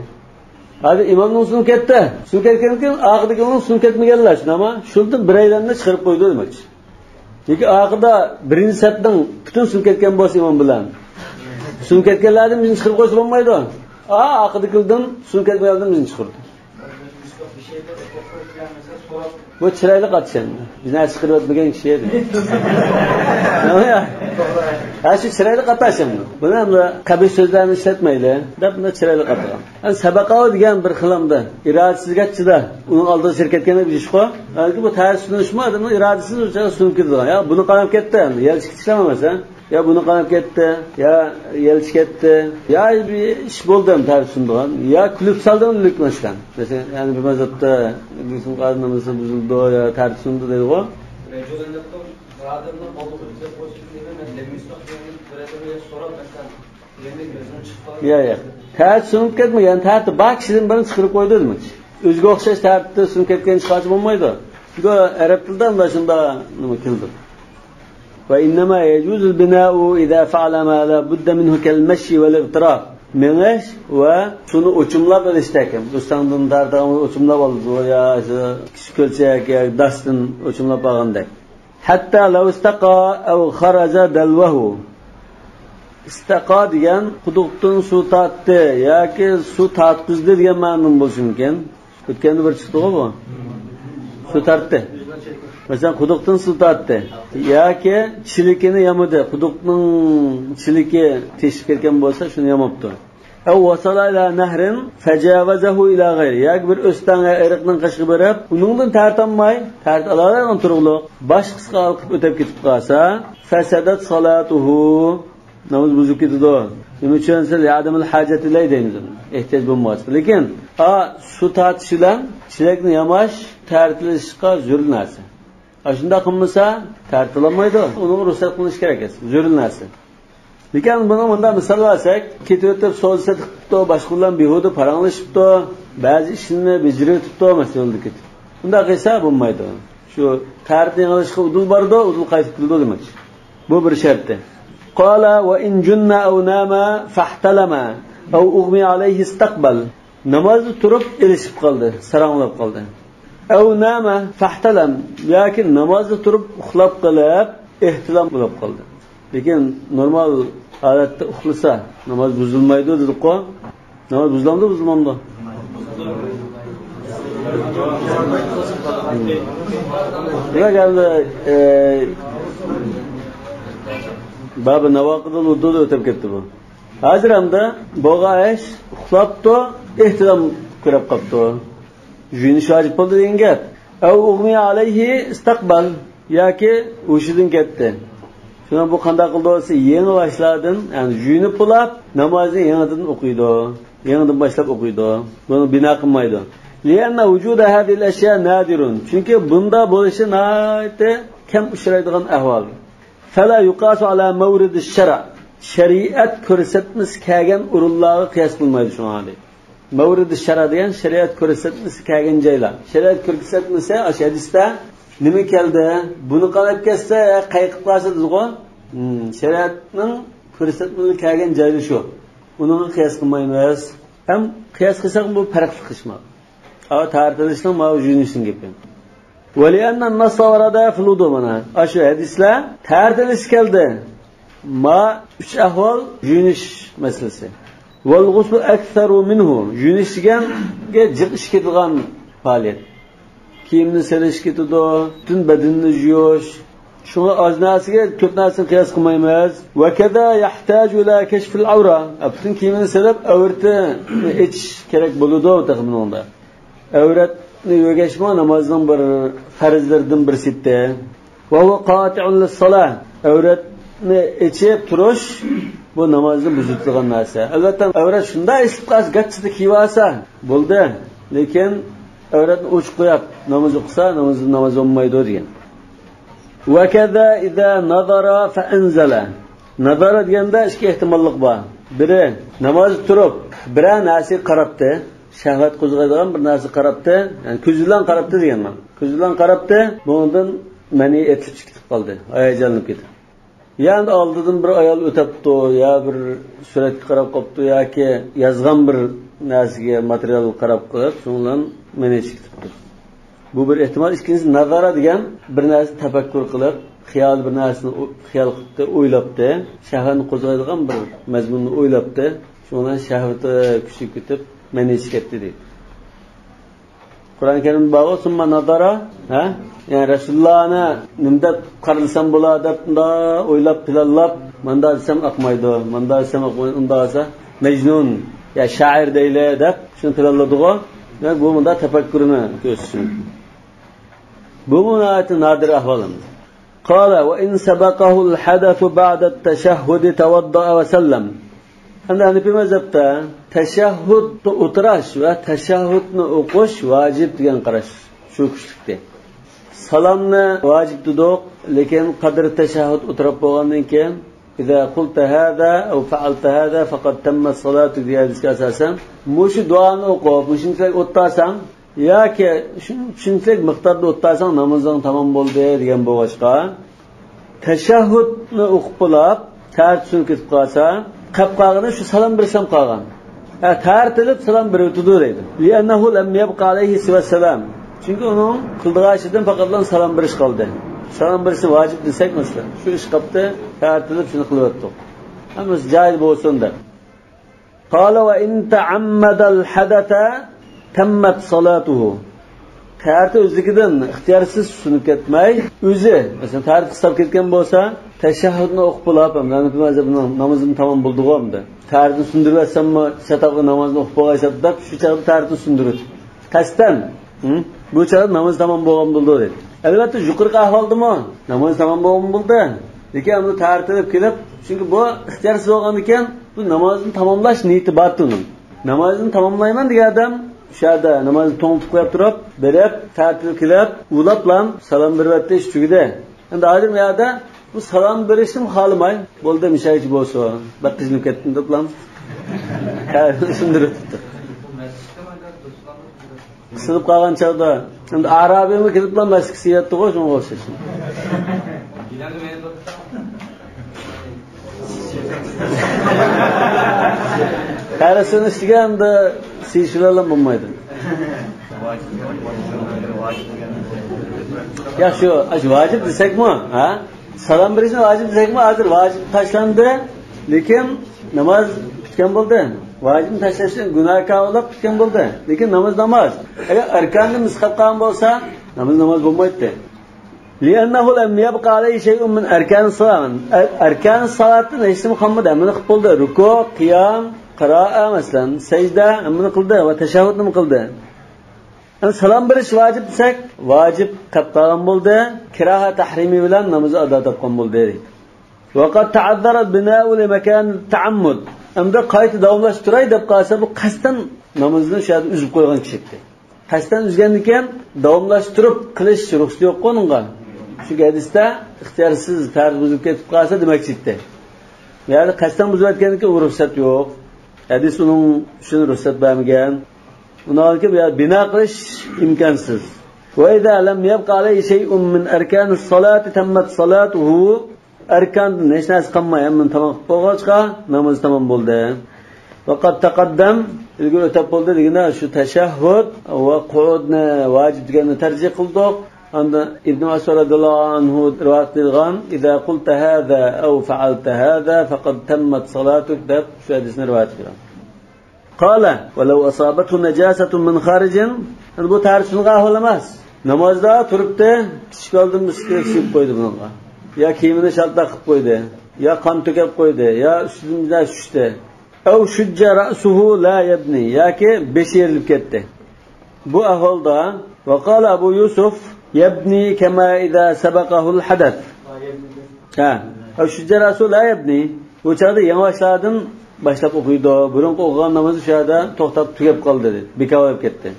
ھازىر ئىمامنىڭ سۈنئەت كەتتى. سۈنئەت كەتكەندىن كېيىن ئارقىدىكىلەرنىڭ سۈنئەت كەتمىگەنلەر، شۇنداقمۇ؟ شۇندىن بىرەيلەننى چىقىرىپ قويدى دېمەكچى. ياكى ئارقىدا بىرىنچى سەپنىڭ پۈتۈن سۈنئەت كەتكەن بولسا ئىمام بىلەن، سۈنئەت كەتكەنلەردىن بىرىنى چىقىرىپ قويسا بولمايدۇ. ئا، ئارقىدىكىلەردىن سۈنئەت كەتمىگەنلەردىن بىرىنى چىقىرىدۇ. بۇ چىرايلىق ئات ئىكەن. بىزنى ھەرگىز چىقىرىۋەتمىگەن كىشى ئىدى. ھە، شۇ چىرايلىق ئات ئىكەن. بۇنى ئەمدى قەبىھ سۆزلەرنى ئىشلەتمەيلى دەپ، بۇنى چىرايلىق ئاتىغان. ئەمدى سەبەقەھۇ دېگەن بىر خىل ئەمدى ئىرادىسىزگە چىدا. ئۇنىڭ ئالدىغا سىر كەتكەندەك بىر ئىشقۇ. ھالبۇكى بۇ تەرتىپ سۈنئەت ئىشمۇ، ئادەمنىڭ ئىرادىسىنى ئۆلچەپ سۈنئەت كېتىدىغان. يا بۇنى قاراپ كەتتى، ئەمدى يەلچى كېتىشلەر ئەمەس، ھە؟ يا بۇنى قاراپ كەتتى، يا يەلچى كەتتى، يا بىر ئىش بولدى، ئەمدى تەرتىپ سۈنىدىغان. يا كۈلۈپ سالدى ئۇنى، لېكىن مەسىلەن. مەسىلەن، يەنى بىر مەزھەپتە بىزنىڭ قازىنىمىز بۇزۇلدى، يا تەرتىپ سۈنىدۇ دەيدىغۇ. يا، يا. تەرتىپ سۈنۈپ كەتمىگەن، تەرتىپ بار كىشىدىن بىرنى چىقىرىپ قويدى دېمەكچى. ئۆزىگە ئوخشاش تەرتىپتە سۈنۈپ كەتكەن چىقارچە بولمايدۇ. بۇ ئەرەب تىلىدا مۇنداق شۇنداق نېمە كېلىدۇ. وإنما يجوز البناء إذا فعل ما لا بد منه كالمشي والاغتراب. مېڭىش ۋە سۇنى ئوچۇملاپ ئېلىشتەك. ئۆستەڭدىن تارتىدىغان ئوچۇملاپ ئالىدۇ يا شۇ كىچىك كۆلچەك يا داستىن ئوچۇملاپ ئالغاندەك. حتى لو استقى أو خرج دلوه. ئىستەقا دېگەن قۇدۇقتىن سۇ تارتتى ياكى سۇ تارتقۇزدى دېگەن مەنىدىمۇ بولۇشى مۇمكىن. ئۆتكەندە بىر چىقتىغۇ بۇ. سۇ تارتتى. مەسىلەن، قۇدۇقتىن سۇ تارتتى. ياكى چىلىكىنى يامىدى. قۇدۇقنىڭ چىلىكى تېشىپ كەتكەن بولسا، شۇنى ياماپتۇ. أو وصل إلى نهر فجاوزه إلى غيره. ياكى بىر ئۆستەڭ يا ئېرىقنىڭ قېشىغا بېرىپ، ئۇنىڭدىن تارتالماي، تارتىپ ئالالايدىغان تۇرۇقلۇق، باشقىسىغا ئاقىپ ئۆتۈپ كېتىپ قالسا، فسدت صلاته. ناماز بۇزۇلۇپ كېتىدۇ. نېمە ئۈچۈن دېسە، لعدم الحاجة إليه دەيمىز ئۇنى. ئېھتىياج بولمىغاچقا. لېكىن، ئا، سۇ تارتىش بىلەن چېلەكنى ياماش تارتىلىشقا زۆرۈر نەرسە. ئاشۇنداق قىلمىسا، تارتىلالمايدۇ. ئۇنىڭغا رۇخسەت قىلىنىش كېرەك ئەمەس. زۆرۈر نەرسە. لېكىن بۇنىڭ مۇنداق مىسال بەرسەك، كېتىۋېتىپ سودا سېتىق قىپتۇ، باشقا بىلەن بىھۇدە پاراڭلىشىپتۇ، بەزى ئىشنى بېجىرىۋېتىپتۇ، مەسىلەن، يولدا كېتىپ. بۇنداق قىلسا بولمايدۇ. شۇ تارتىپ يېڭىلاشقا ئۇدۇل بارىدۇ، ئۇدۇل قايتىپ كېلىدۇ دېمەكچى. بۇ بىر شەرتى. قال: وإن جن أو نام فاحتلم أو أغمي عليه استقبل. نامازدا تۇرۇپ ئېلىشىپ قالدى، ساراڭلاپ قالدى. أو نام فاحتلم، ياكى نامازدا تۇرۇپ ئۇخلاپ قېلىپ ئېھتىلام بولۇپ قالدى. لېكىن نورمال ھالەتتە ئۇخلىسا، ناماز بۇزۇلمايدۇ دېدۇققۇ. ناماز بۇزۇلامدۇ، بۇزۇلمامدۇ؟ بىراق ئەمدى، ئە، بابى نواقض الوضوء دە ئۆتۈپ كەتتى بۇ. ھازىر ئەمدى بولغان ئىش، ئۇخلاپتۇ، ئېھتىلام كىرىپ قاپتۇ. يۇيۇنۇش ۋاجىپ بولدى دېگەن گەپ. أو أغمي عليه استقبل، ياكى ھوشىدىن كەتتى. شۇنىڭ بۇ قانداق قىلدى دېسە، يېڭى باشلاردىن، يەنى يۇيۇنۇپ بولاپ، نامازنى يېڭىدىن ئوقۇيدۇ. يېڭىدىن باشلاپ ئوقۇيدۇ. بۇنى بىنا قىلمايدۇ. لأن وجود هذه الأشياء نادر. چۈنكى بۇندا بولۇشى ناھايىتى كەم ئۇچرايدىغان ئەھۋال. فلا يقاس على مورد الشرع. شەرىئەت كۆرسەتمىسى كەلگەن ئورۇنلارغا قىياس قىلمايدۇ شۇڭا دەيدۇ. مورد الشرع دېگەن شەرىئەت كۆرسەتمىسى كەلگەن جايلار. شەرىئەت كۆرسەتمىسى، ئاشۇ ھەدىستە نېمە كەلدى؟ بۇنى قاراپ كەتسە، قايىقىپ قالسا دېدىغۇ. ھىم، شەرىئەتنىڭ كۆرسەتمىلىرى كەلگەن جايلار شۇ. ئۇنىڭغا قىياس قىلمايمىز. ھەم قىياس قىلساق، بۇ پەرقلىق قىلىشماق. ئا، تارتىلىشنىڭ ماۋۇ يۇيۇنۇشنىڭ گېپى. ولأن النص ورد في الوضوء، مانا ئاشۇ ھەدىسلەر تارتىلىش كەلدى. ما ئۈچ ئەھۋال يۇيۇنۇش مەسىلىسى. والغسل أكثر منه، يۇيۇنۇش دېگەنگە جىق ئىش كېتىدىغان پائالىيەت. كىيىمنى سېلىش كېتىدۇ، پۈتۈن بەدىنىنى يۇيۇش. شۇڭا ئاز نەرسىگە كۆپ نەرسىنى قىياس قىلمايمىز. وكذا يحتاج إلى كشف العورة. پۈتۈن كىيىمىنى سېلىپ، ئەۋرىتىنى ئېچىش كېرەك بولىدۇ تېخى بۇنىڭدا. ئەۋرەتنى ئۆگەشمۇ نامازنىڭ بىر پەرزلىرىدىن بىرسى ئىدى. وهو قاطع للصلاة. ئەۋرەتنى ئېچىپ تۇرۇش، بۇ نامازنى بۇزۇۋېتىدىغان نەرسە. ئەلۋەتتە، ئەۋرەت شۇنداق ئېچىلىپ قالسا، گاچچىدا كىيىۋالسا بولدى. لېكىن ئەۋرەتنى ئوچۇق قويۇپ ناماز ئوقۇسا، ناماز، ناماز بولمايدۇ دېگەن. وكذا إذا نظر فأنزل. نظر دېگەندە ئىككى ئېھتىماللىق بار. بىرى، نامازدا تۇرۇپ بىرەر نەرسىگە قاراپتى. شەھۋەت قوزغايدىغان بىر نەرسە قاراپتى، يەنى كۆزى بىلەن قاراپتى دېگەن مانا. كۆزى بىلەن قاراپتى، بۇنىڭدىن مەنى ئېتىلىپ چىقىپ قالدى، ھاياجانلىنىپ كېتىپ. يا ئەمدى ئالدىدىن بىر ئايال ئۆتەپتۇ، يا بىر سۈرەتكە قاراپ قاپتۇ، ياكى يازغان بىر نەرسىگە، ماتېرىيالغا قاراپ قېلىپ، شۇنىڭ بىلەن مەنى چىقىپ قاپتۇ. بۇ بىر ئېھتىمال. ئىككىنچىسى، نازارا دېگەن بىر نەرسىنى تەپەككۇر قىلىپ، خىيال بىر نەرسىنى ئو-، خىيال قىپتۇ، ئويلاپتۇ، شەھۋەتنى قوزغايدىغان بىر مەزمۇننى ئويلاپتۇ، شۇنىڭ بىلەن شەھۋىتى كۈچىيىپ كېتىپ، مەنى چىقىپ كەتتى دەيدۇ. قۇرئان كەرىمدە بارغۇ، ثم نظر، ھە؟ يەنى رەسۇلۇللانى نېمە دەپ قارىلىسام بولا دەپ، مۇنداق ئويلاپ، پىلانلاپ، ماندا دېسەم ئاقمايدۇ، ماندا دېسەم ئاقمايدۇ، ئۇنداق دېسە مەجنۇن يا شائىر دەيلى دەپ، شۇنى پىلانلىدىغۇ. دېمەك، بۇ مۇنداق تەپەككۇرنى كۆرسىتىش مۇمكىن. بۇمۇ ناھايىتى نادىر ئەھۋال. قال، وإن سبقه الحدث بعد التشهد توضأ وسلم. ئەمدى ھەنىپىي مەزھەپتە تەشەھھۇدتا ئولتۇرۇش ۋە تەشەھھۇدنى ئوقۇش ۋاجىپ دېگەن قاراش شۇ كۈچلۈكتى. سالامنى ۋاجىپ دېدۇق، لېكىن قەدرى تەشەھھۇد ئولتۇرۇپ بولغاندىن كېيىن، إذا قلت هذا أو فعلت هذا فقد تمت صلاتك دېگەن ھەدىسكە ئاساسەن، مۇشۇ دۇئانى ئوقۇپ، مۇشۇنچىلىك ئولتۇرساڭ، ياكى شۇ، شۇنچىلىك مىقداردا ئولتۇرساڭ، نامىزىڭ تامام بولدى دېگەن بولغاچقا، تەشەھھۇدنى ئوقۇپ بولاپ، تەرتىپ سۈنۈپ كېتىپ قالسا، قېلىپ قالغىنى شۇ سالام بېرىشلا قالغان. ھە، تەرتىلىپ سالام بېرىۋېتىدۇ دەيدۇ. لأنه لم يبق عليه سوى السلام. چۈنكى ئۇنىڭ قىلىدىغان ئىشىدىن پەقەتلا سالام بېرىش قالدى. سالام بېرىشنى ۋاجىپ دېسەك، مەسىلەن، شۇ ئىش قاپتۇ، تەرتىلىپ شۇنى قىلىۋەتتۇق. ھەممىسى جايىدا بولسۇن دەپ. قال، وإن تعمد الحدث تمت صلاته. تەرىتى ئۆزلۈكىدىن ئىختىيارسىز سۇنۇپ كەتمەي، ئۆزى، مەسىلەن، تەرىتى قىستاپ كەتكەن بولسا، تەشەھھۇدنى ئوقۇپ بولاپ، ھەنەپىي مەزھەپنىڭ نامىزىمۇ تامام بولدىغۇ ئەمدى. تەرىتىنى سۇندۇرۇۋەتسەممۇ، چاتاقلىق نامازنى ئوقۇپ بولغايسام دەپ، شۇ چاغدا تەرىتىنى سۇندۇرۇپ، قەستەن، ھە؟ بۇ چاغدا ناماز تامام بولغان بولىدۇ دەيدۇ. ئەلۋەتتە، يۇقىرىقى ئەھۋالدىمۇ ناماز تامام بولغان بولدى. لېكىن ئەمدى تەرىتىنى كېلىپ، چۈنكى بۇ ئىختىيارسىز بولغاندىكىن، بۇ نامازنى تاماملاش نىيىتى بار ئۇنىڭ. نامازنى تاماملايمەن دېگەن ئادەم شۇ يەردە نامازنى توڭلىتىپ قويۇپ تۇرۇپ، بېرىپ، تەرىتىنى كېلىپ، ئۇلاپلام سالام بېرىۋەتتى، ئىش تۈگىدى. ئەمدى ئادەم ئۇ يەردە بۇ سالام بېرىشنىمۇ خالىماي، بولدى، مۇشۇ يەرگىچە بولسۇن، بەك قىينىلىپ كەتتىم دەپلام تەرىتىنى سۇندۇرۇپ تۇتتى. قىسىلىپ قالغان چاغدا، ئەمدى ئارابىيمۇ كېلىپلا مەسچىتكە سىيرەتتىغۇ، شۇنىڭغا ئوخشاش. قەرزنى ئىشلىگەندە سىيىش بىلەنلا بولمايدۇ. ياخشى، ئاشۇ ۋاجىپ دېسەكمۇ، ھە؟ سالام بېرىشنى ۋاجىپ دېسەكمۇ، ھازىر ۋاجىپ تاشلاندى، لېكىن ناماز پۈتكەن بولدى. ۋاجىپنى تاشلاشتىن گۇناھكار بولۇپ پۈتكەن بولدى. لېكىن ناماز ناماز. ئەگەر ئاركاندىن مىس قېلىپ قالغان بولسا، ناماز ناماز بولمايتتى. لأنه لم يبق عليه شيء من أركان الصلاة. ئەر-، ئەركان سالاتتىن ھېچنېمە قالمىدى. ھەممىنى قىلىپ بولدى. رۇكۇ، قىيام، قىرائە، مەسىلەن، سەجدە، ھەممىنى قىلدى ۋە تەشەھھۇدنىمۇ قىلدى. ئەمدى سالام بېرىش ۋاجىپ دېسەك، ۋاجىپ قېلىپ قالغان بولدى. كىراھە تەھرىمى بىلەن نامىزى ئادا تاپقان بولدى. وقد تعذر البناء لمكان التعمد. ئەمدى قايتا داۋاملاشتۇراي دەپ قالسا، بۇ قەستەن نامىزىنى شۇ يەردە ئۈزۈپ قويغان كىشى ئىدى. قەستەن ئۈزگەندىن كېيىن داۋاملاشتۇرۇپ قىلىش رۇخسىتى يوققۇ ئۇنىڭغا. چۈنكى ھەدىستە ئىختىيارسىز تەرىتى بۇزۇلۇپ كېتىپ قالسا دېمەكچى ئىدى. بۇ يەردە قەستەن بۇزۇۋەتكەندىن كېيىن ئۇ رۇخسەت يوق. ھەدىس ئۇنىڭ ئۈچۈن رۇخسەت بەرمىگەن. ئۇنىڭدىن كېيىن بۇ يەردە بىنا قىلىش ئىمكانسىز. وإذا لم يبق عليه شيء من أركان الصلاة تمت صلاته. ئەركاندىن ھېچ نەرسە قالماي، ھەممىنى تامام قىلىپ بولغاچقا، نامىزى تامام بولدى. ۋەقەد تەقەددەم، ئىلگىرى ئۆتەپ بولدى دېگىنە شۇ تەشەھھۇد ۋە قۇئۇدنى ۋاجىپ دېگەننى تەرجىھ قىلدۇق. ئاندىن ئىبن مەسئۇد رەزىياللاھۇ ئەنھۇ رىۋايەت قىلغان، «ئىزا قۇلتە ھازا ئەۋ فەئەلتە ھازا فەقەد تەممەت سالاتۇك» دەپ شۇ ھەدىسنى رىۋايەت قىلغان. قال، ولو أصابته نجاسة من خارج. يەنى بۇ تەرسۇنغا ئەھۋال ئەمەس. نامازدا تۇرۇپتۇ، كىچىك بالىدىن بىر سىقىپ سېلىپ قويدى بۇنىڭغا. يا كىيىمىنى شالتاق قىلىپ قويدى، يا قان تۆكۈپ قويدى، يا ئۈستىدىن بىر نەرسە چۈشتى. أو شج رأسه لا يبني، ياكى بېشى يېرىلىپ كەتتى. بۇ ئەھۋالدا، وقال أبو يوسف يبني كما إذا سبقه الحدث. ھە، شج رأسه لا يبني. بۇ چاغدا يېڭىباشلاردىن باشلاپ ئوقۇيدۇ. بۇرۇنقى ئوقۇغان نامىزى شۇ يەردە توختاپ تۈگەپ قالدى، بىكار بولۇپ كەتتى.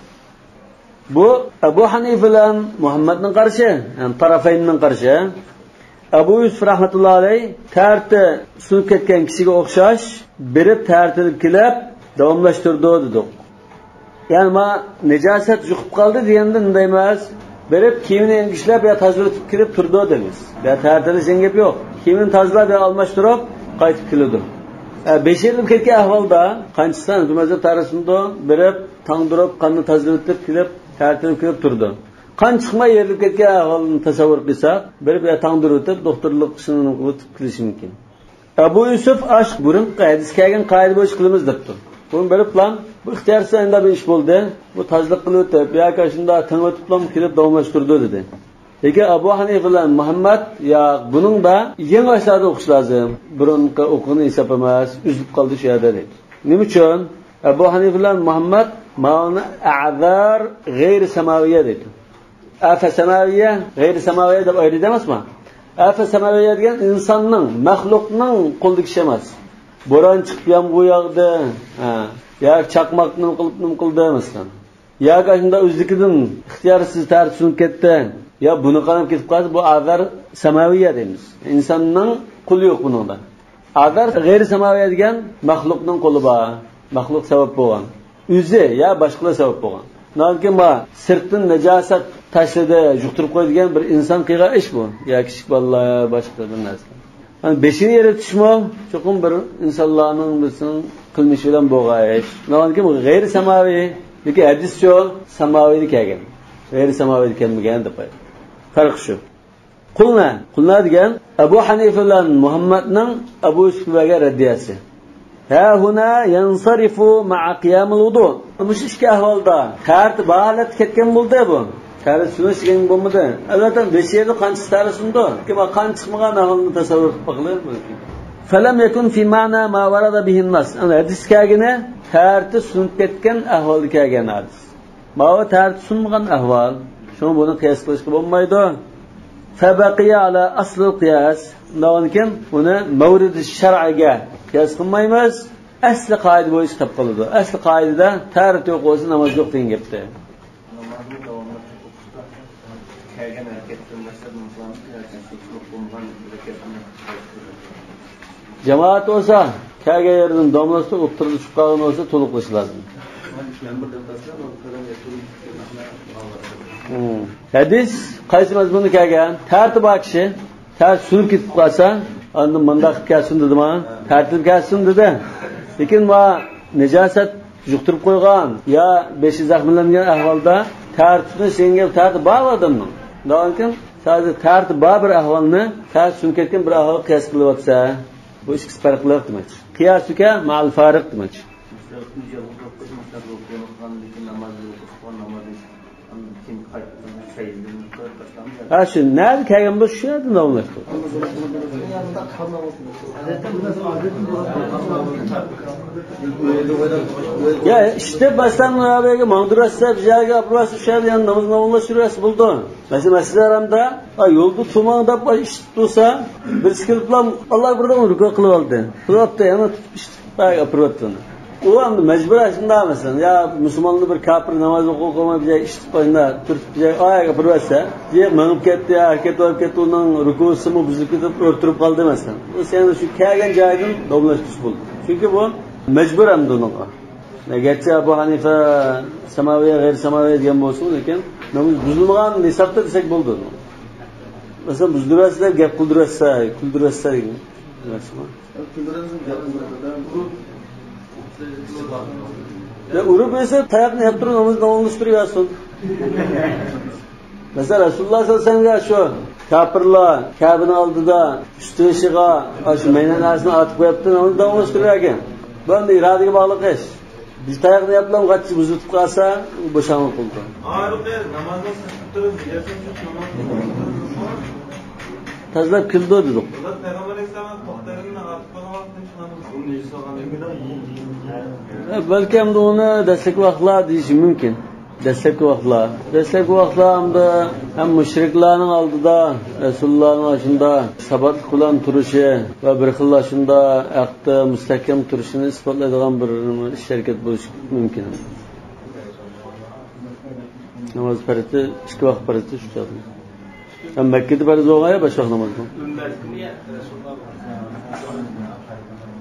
بۇ ئەبۇ ھەنىفە بىلەن مۇھەممەدنىڭ قارىشى، يەنى تەرەفەيننىڭ قارىشى. ئەبۇ يۈسۈف رەھمەتۇللا ئەلەيھ تەرىتى سۇنۇپ كەتكەن كىشىگە ئوخشاش بېرىپ تەرىتىنى كېلىپ داۋاملاشتۇرىدۇ دېدۇق. يەنى ما نىجاسەت يۇقۇپ قالدى دېگەندە ئۇنداق ئەمەس. بېرىپ كىيىمىنى يەڭگىشلەپ يا تازىلىتىپ كېلىپ تۇرىدۇ دەيمىز. يا تەرىتىدە يەڭگەپ يوق. كىيىمىنى تازىلاپ يا ئالماشتۇرۇپ قايتىپ كېلىدۇ. ئە، بېشى ئېرىلىپ كەتكەن ئەھۋالدا قانچىسى تەرىتىدە تەرىتىنى بېرىپ تاڭدۇرۇپ قاننى تازىلىتىپ كېلىپ تەرىتىنى كېلىپ تۇرىدۇ. قان چىقماي يېرىلىپ كەتكەن ئەھۋالنى تەسەۋۋۇر قىلساق، بېرىپ يا تاڭدۇرۇۋېتىپ دوختۇرلۇق ئىشىنى قىلىپ كېلىشى مۇمكىن. ئەبۇ يۈسۈف ئاشۇ بۇرۇنقى ھەدىس كەلگەن قائىدە بويىچە قىلىمىز دەپتۇ. بۇنى بېرىپلا، بۇ ئىختىيارسىز ئەندە بىر ئىش بولدى. بۇ تازىلىق قىلىۋېتىپ ياكى شۇنداق تېڭىۋېتىپلا كېلىپ داۋاملاشتۇرىدۇ دېدى. لېكىن ئەبۇ ھەنىفە بىلەن مۇھەممەد ياق، بۇنىڭدا يېڭى باشلاردىن ئوقۇش لازىم. بۇرۇنقى ئوقۇغىنى ھېساب ئەمەس، ئۈزۈلۈپ قالدى شۇ يەردە دەيدۇ. نېمە ئۈچۈن؟ ئەبۇ ھەنىفە بىلەن مۇھەممەد ماۋۇنى ئەزار غەيرى سەماۋىيە دەيدۇ. ئافە سەماۋىيە، غەيرى سەماۋىيە دەپ ئايرىيدۇ ئەمەسمۇ؟ ئافە سەماۋىيە دېگەن ئىنساننىڭ، مەخلۇقنىڭ قولىدىكى ئىش ئەمەس. بوران چىقىپ يامغۇر ياغدى، ھە، ياكى چاقماق نېمە قىلىپ نېمە قىلدى مەسىلەن. ياكى ئاشۇنداق ئۆزلۈكىدىن ئىختىيارسىز تەرىتى سۇنۇپ كەتتى. يا بۇنى قاناپ كېتىپ قالسا، بۇ ئازار سەماۋىيە دەيمىز. ئىنساننىڭ قولى يوق بۇنىڭدا. ئازار غەيرىي سەماۋىيە دېگەن مەخلۇقنىڭ قولى بار. مەخلۇق سەۋەب بولغان. ئۆزى يا باشقىلار سەۋەب بولغان. ناھەتكى ما سىرتتىن نىجاسەت تاشلىدى، يۇقتۇرۇپ قويدى دېگەن بىر ئىنسان قىلغان ئىش بۇ. يا كىچىك بالىلار، باشقا بىر نەرسە. يەنى بېشىنى ئېرىتىشمۇ چوقۇم بىر ئىنسانلارنىڭ بىرسىنىڭ قىلمىشى بىلەن بولغان ئىش. ناھەتكى غەيرىي سەماۋىي، لېكىن ھەدىس شۇ، سەماۋىيدا كەلگەن. غەيرىي سەماۋىيدا كەلمىگەن دەپ قويدى. پەرق شۇ. قۇلنا، قۇلنا دېگەن ئەبۇ ھەنىفە بىلەن مۇھەممەدنىڭ ئەبۇ يۈسۈفكە بەرگەن رەددىيەسى. ھاھۇنا يەنسەرىفۇ مەئە قىيامىل ۋۇدۇ. مۇشۇ ئىككى ئەھۋالدا تەرىتى بار ھالەتتە كەتكەن بولدى بۇ. تەرىتى سۇنۇش دېگەن بولمىدى. ئەلۋەتتە، بېشى يەردە قانچە تەرىتى سۇنىدۇ. لېكىن قانچە چىقمىغان ئەھۋالنى تەسەۋۋۇر قىلىپ باقىلى. فەلەم يەكۇن فى مەئنا ما ۋەرەدە بىھىن نەس. يەنى ھەدىس كەلگىنى تەرىتى سۇنۇپ كەتكەن ئەھۋالدا كەلگەن ھەدىس. ماۋۇ تەرىتى سۇنمىغان ئەھۋال. شۇڭا بۇنى قىياس قىلىشقا بولمايدۇ. فەبەقىيە ئەلا ئەسلىل قىياس. ئۇنداقتىن كېيىن بۇنى مەۋرىدى شەرئىگە قىياس قىلمايمىز. ئەسلى قائىدە بويىچە قىلىپ قالىدۇ. ئەسلى قائىدىدە تەرىتى يوق بولسا ناماز يوق دېگەن گەپتە. نامازنى داۋاملاشتۇرۇپ ئوقۇشتا كەلگەن ھەرىكەتتىن مەقسەت نېمە قىلامىز؟ ياكى سۇنۇپ بولمىغان ھەرىكەتنى جامائەت بولسا، كەلگەن يېرىدىن داۋاملاشتۇرۇپ ئوتتۇرىدا چۈشۈپ قالغان بولسا، تولۇق قىلىش لازىم. ھەدىس قايسى مەزمۇندا كەلگەن؟ تەرىتى بار كىشى، تەرىتى سۇنۇپ كېتىپ قالسا، ئاندىن مۇنداق قىلىپ كەلسۇن دېدىما؟ تەرىتى كەلسۇن دېدى. لېكىن ما نىجاسەت يۇقتۇرۇپ قويغان يا بېشى زەخىملەنگەن ئەھۋالدا تەرىتى سۇنۇش دېگەن گەپ تەرىتى بار ئادەمنىڭ. ئۇنداقتىن كېيىن ھازىر تەرىتى بار بىر ئەھۋالنى تەرىتى سۇنۇپ كەتكەن بىر ئەھۋالغا قىياس قىلىۋاتسا، بۇ ئىككىسى پەرقلىق دېمەكچى. قىياسۇكە مەئەل فارىق دېمەكچى. ھە، شۇ نەدە كەلگەن بولسا شۇ يەردىن داۋاملاشتۇر. يا، ئىشتە باشلام نۇرابىيگە ماڭدۇراسا، بىر يەرگە ئاپىرىۋاتسا، شۇ يەردە يەنە ناماز داۋاملاشتۇرۇۋەتسە بولىدۇ. مەسىلەن، مەسجىدى ھارامدا، ھە، يولدا تۇرماڭ دەپ ئىشتە تۇرسا، بىرسى كېلىپلا ئاللا ئەكبەر دەپ رۇكۇ قىلىۋالدى. تۇرۇۋاپتۇ، يەنە تۇتۇپ ئىشتە ئاپىرىۋەتتى ئۇنى. ئۇ ئەمدى مەجبۇرەن شۇنداق مەسىلەن، يا مۇسۇلماننى بىر كاپىر ناماز ئوقۇغان قويماي بىر جاي ئىشتە قويۇڭدا تۈرتۈپ بىر جاي ئاياغ ئاپىرىۋەتسە، يا مېڭىپ كەتتى، يا ھەرىكەت بولۇپ كەتتى، ئۇنىڭ رۇكۇسىمۇ بۇزۇلۇپ كېتىپ ئولتۇرۇپ قالدى مەسىلەن. بۇ سەن شۇ كەلگەن جايىدىن داۋاملاشتۇرۇش بولىدۇ. چۈنكى بۇ مەجبۇر ئەمدى ئۇنىڭغا. گەرچە ئەبۇ ھەنىفە سەماۋىيە، غەيرىي سەماۋىيە دېگەن بولسىمۇ، لېكىن نامىزى بۇزۇلمىغان ھېسابتا دېسەك بولىدۇ. مەسىلەن، بۇزدۇرۇۋەتسە دەپ گەپ قىلدۇرۇۋەتسە، كۈلدۈرۈۋەتسە دېگەن. بۇ، بۇ، يا ئۇرۇپ بەرسە، تاياقنى يەپ تۇرۇپ نامازنى داۋاملاشتۇرۇۋەرسۇن. مەسىلەن، رەسۇلۇللاھ سەللەللاھۇ ئەلەيھى ۋەسەللەمگە شۇ كاپىرلار كەبىنىڭ ئالدىدا ئۈستى بېشىغا شۇ مەينەت نەرسىنى ئارتىپ قويۇپتۇ، نامازنى داۋاملاشتۇرۇۋەرگەن. بۇ ئەمدى ئىرادىگە باغلىق ئىش. بىز تاياقنى يەپلا غاچچا بۇزۇتۇپ قالسا، بوشاڭلىق قىلىدۇ. ئارىقى نامازنى سىقىپ تۇرۇپ، يەسەن چۈش نامازنى سىقىپ تۇرۇپ، تازىلاپ كېلىدۇ دېدۇق. بۇلار پەيغەمبەر ئەلەيھىسسالام توختىغىنىنى ئارتىپ قالغان ۋاقىتتا ناماز. بەلكى ئەمدى ئۇنى دەسلەپكى ۋاقىتلار دېيىشى مۇمكىن. دەسلەپكى ۋاقىتلار. دەسلەپكى ۋاقىتلار ئەمدى ھەم مۇشرىكلارنىڭ ئالدىدا رەسۇلۇللاھنىڭ ئاشۇندا ساباتلىق بىلەن تۇرۇشى ۋە بىر خىل ئاشۇندا ھەقتە مۇستەھكەم تۇرۇشىنى ئىسپاتلايدىغان بىر ئىش ھەرىكەت بولۇشى مۇمكىن. ناماز پەرزى، ئىككى ۋاقىت پەرزى شۇ چاغدا. ھەم مەككىدە پەرز بولغان يا بەش ۋاقىت ناماز بۇ؟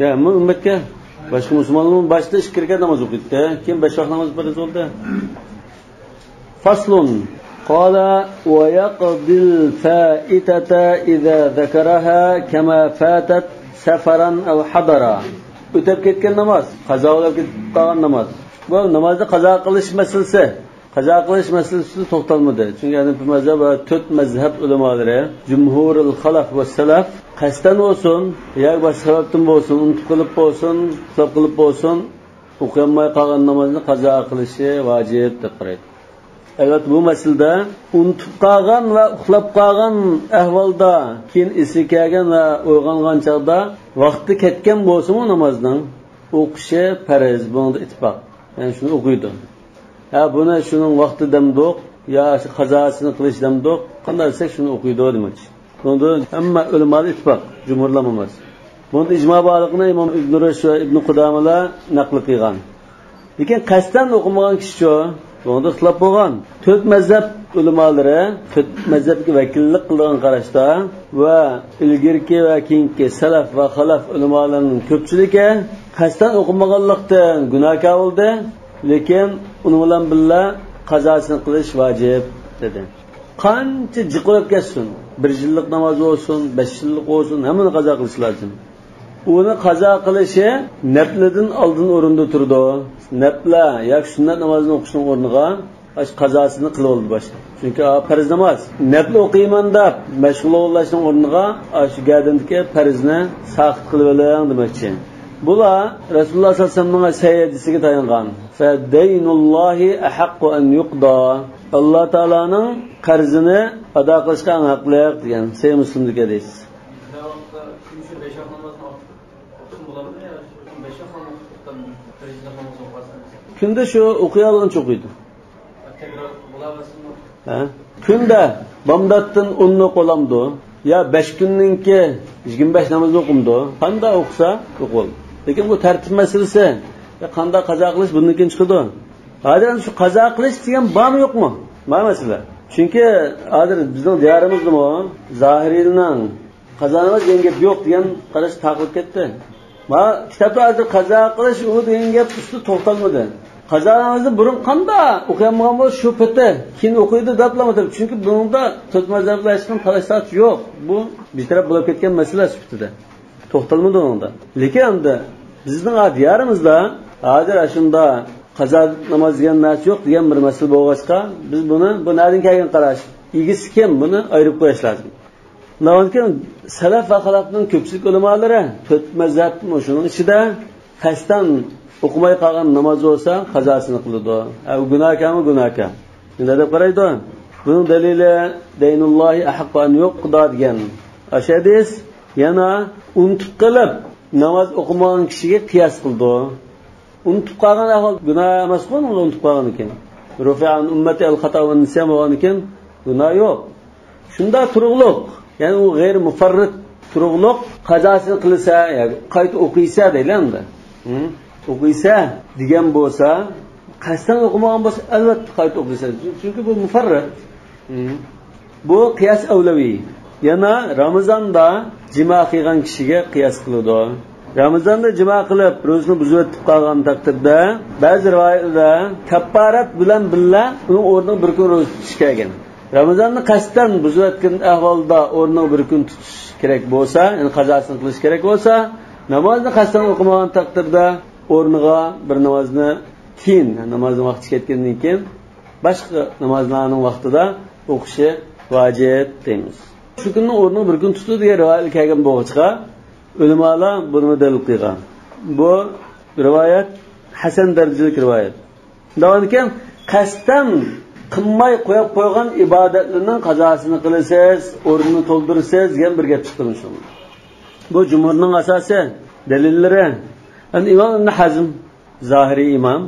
يا، ئەمما ئۈممەتكە، باشقا مۇسۇلمانلارمۇ باشتا ئىككى رەكەت ناماز ئوقۇيتتى. كېيىن بەش ۋاقىت ناماز پەرز بولدى. فصل. قال: ويقضي الفائتة إذا ذكرها كما فاتت سفرا أو حضرا. ئۆتۈپ كەتكەن ناماز، قازا بولۇپ كېتىپ قالغان ناماز. بۇ نامازنى قازا قىلىش مەسىلىسى. قازا قىلىش مەسىلىسىدە توختالمىدى. چۈنكى ھەنەفىي مەزھەپ ۋە تۆت مەزھەپ ئۆلىمالىرى، جۇمھۇرۇل خەلەف ۋە سەلەف، قەستەن بولسۇن ياكى باشقا سەۋەبتىن بولسۇن، ئۇنتۇپ قېلىپ بولسۇن، ئۇخلاپ قېلىپ بولسۇن، ئوقۇيالماي قالغان نامازنى قازا قىلىشى ۋاجىپ دەپ قارايدۇ. ئەلۋەتتە، بۇ مەسىلىدە ئۇنتۇپ قالغان ۋە ئۇخلاپ قالغان ئەھۋالدا كېيىن ئېسىگە كەلگەن ۋە ئويغانغان چاغدا ۋاقتى كەتكەن بولسىمۇ نامازنىڭ ئوقۇشى پەرز، بۇنىڭدا ئىتتىپاق. يەنى شۇنى ئوقۇيدۇ. ھە، بۇنى شۇنىڭ ۋاقتى دەمدۇق، يا قازاسىنى قىلىش دەمدۇق، قانداق دېسەك شۇنى ئوقۇيدۇ دېمەكچى. بۇنىڭدا ھەممە ئۆلىمالار ئىتتىپاق، جۇمھۇرلار ئەمەس. بۇنىڭدا ئىجما بارلىقىنى ئىمام ئىبن رۇشد ۋە ئىبن قۇدامىلار نەقىل قىلغان. لېكىن قەستەن ئوقۇمىغان كىشىچۇ؟ بۇنىڭدا ئىختىلاپ بولغان. تۆت مەزھەپ ئۆلىمالىرى، تۆت مەزھەپكە ۋەكىللىك قىلىدىغان قاراشتا ۋە ئىلگىرىكى ۋە كېيىنكى سەلەف ۋە خەلەف ئۆلىمالىرىنىڭ كۆپچىلىكى قەستەن ئوقۇمىغانلىقتىن گۇناھكار بولدى، لېكىن ئۇنىڭ بىلەن بىللە قازاسىنى قىلىش ۋاجىپ، دېدى. قانچە جىق بولۇپ كەتسۇن، بىر يىللىق ناماز بولسۇن، بەش يىللىق بولسۇن، ھەممىنى قازا قىلىش لازىم. ئۇنى قازا قىلىشى نەپلىدىن ئالدىن ئورۇندا تۇرىدۇ. نەپلە ياكى سۈننەت نامازنى ئوقۇشنىڭ ئورنىغا ئاشۇ قازاسىنى قىلىۋالدى باشتا. چۈنكى ئا، پەرز ناماز. نەپلە ئوقۇيمەن دەپ مەشغۇل بولۇۋېلىشنىڭ ئورنىغا ئاشۇ گەدىنىدىكى پەرزنى ساقىت قىلىۋېلىڭ دېمەكچى. بۇلار رەسۇلۇللاھ سەللەللاھۇ ئەلەيھى ۋەسەللەمنىڭ سەھىھ ھەدىسىگە تايانغان. فدين الله أحق أن يقضى. ئاللا تائالانىڭ قەرزىنى ئادا قىلىشقا ئەڭ ھەقلىق دېگەن سەھىھ مۇسلىمدىكى ھەدىس. كۈندە شۇ ئوقۇيالىغىنىچە ئوقۇيدۇ. ھە؟ كۈندە بامداتتىن ئوننى ئوقۇۋالامدۇ؟ يا بەش كۈننىڭكى يىگىرمە بەش نامىزىنى ئوقۇمدۇ؟ قانداق ئوقۇسا ئوقۇۋال. لېكىن بۇ تەرتىپ مەسىلىسى. يا قانداق قازا قىلىش بۇندىن كېيىن چىقىدۇ. ھازىر شۇ قازا قىلىش دېگەن بارمۇ يوقمۇ؟ بار مەسىلە. چۈنكى ھازىر بىزنىڭ دىيارىمىزدىمۇ زاھىرىيلارنىڭ قازا ناماز دېگەن گەپ يوق دېگەن قاراش تارقىلىپ كەتتى. ما كىتابتا ھازىر قازا قىلىش ئۇ دېگەن گەپ ئۈستىدە توختالمىدى. قازا نامازنى بۇرۇن قانداق ئوقۇيالمىغان بولسا شۇ پېتى كېيىن ئوقۇيدۇ دەپلا ئوتۇرۇپ. چۈنكى بۇنىڭدا تۆت مەزھەپلەر ھېچقانداق تالاش تارتىش يوق. بۇ بىتەرەپ بولۇپ كەتكەن مەسىلە سۈپىتىدە توختالمىدى ئۇنىڭدا. لېكىن ئەمدى بىزنىڭ دىيارىمىزدا ھازىر ئاشۇندا قازا ناماز دېگەن نەرسە يوق دېگەن بىر مەسىلە بولغاچقا، بىز بۇنى، بۇ نەدىن كەلگەن قاراش، ئىگىسى كىم، بۇنى ئايرىپ قويۇش لازىم. ئۇنىڭدىن كېيىن سەلەف ۋە خەلەفنىڭ كۆپچىلىك ئۆلىمالىرى تۆت مەزھەپ مۇشۇنىڭ ئىچىدە قەستەن ئوقۇماي قالغان ناماز بولسا قازاسىنى قىلىدۇ. ئە، ئۇ گۇناھكارمۇ گۇناھكار. شۇنداق دەپ قارايدۇ. بۇنىڭ دەلىلى دەينۇللاھى ئەھەققۇ ئەن يۇقدا دېگەن ئاشۇ ھەدىس. يەنە ئۇنتۇپ قېلىپ ناماز ئوقۇمىغان كىشىگە قىياس قىلىدۇ. ئۇنتۇپ قالغان ئەھۋال گۇناھ ئەمەسقۇ، ئۇنتۇپ قالغاندىكىن. رۇفىئە ئەن ئۈممەتى ئەل خاتا ۋە نىسيان بولغاندىكىن گۇناھ يوق. شۇنداق تۇرۇقلۇق، يەنى ئۇ غەيرىي مۇفەررىت تۇرۇقلۇق قازاسىنى قىلسا، ياكى قايتا ئوقۇيسا دەيلى ئەمدى. ھە؟ ئوقۇيسا دېگەن بولسا، قەستەن ئوقۇمىغان بولسا، ئەلۋەتتە قايتا ئوقۇيسا. چۈنكى بۇ مۇفەررىت. ھە؟ بۇ قىياس ئەۋلەۋى. يەنە رامىزاندا جىما قىلغان كىشىگە قىياس قىلىدۇ. رامىزاندا جىما قىلىپ، روزىنى بۇزۇۋېتىپ قالغان تەقدىردە، بەزى رىۋايەتلەردە كاپپارەت بىلەن بىللە ئۇنىڭ ئورنىغا بىر كۈن روزا تۇتۇش كەلگەن. رامىزاننى قەستەن بۇزۇۋەتكەن ئەھۋالدا ئورنىغا بىر كۈن تۇتۇش كېرەك بولسا، يەنى قازاسىنى قىلىش كېرەك بولسا، نامازنى قەستەن ئوقۇمىغان تەقدىردە ئورنىغا بىر نامازنى كېيىن، نامازنىڭ ۋاقتى كەتكەندىن كېيىن باشقا نامازلارنىڭ ۋاقتىدا ئوقۇشى ۋاجىپ دەيمىز. شۇ كۈننىڭ ئورنىغا بىر كۈن تۇتىدۇ دېگەن رىۋايەتلەر كەلگەن بولغاچقا، ئۆلىمالار بۇنىمۇ دەلىل قىلغان. بۇ رىۋايەت ھەسەن دەرىجىلىك رىۋايەت. دەۋامىدىكەن، قەستەن قىلماي قويۇپ قويغان ئىبادەتلىرىنىڭ قازاسىنى قىلىسىز، ئورنىنى تولدۇرىسىز دېگەن بىر گەپ چىقتى مۇشۇ. بۇ جۇمھۇرنىڭ ئاساسى، دەلىللىرى. ئەمدى ئىمام ئىبن ھەزم، زاھىرىي ئىمام،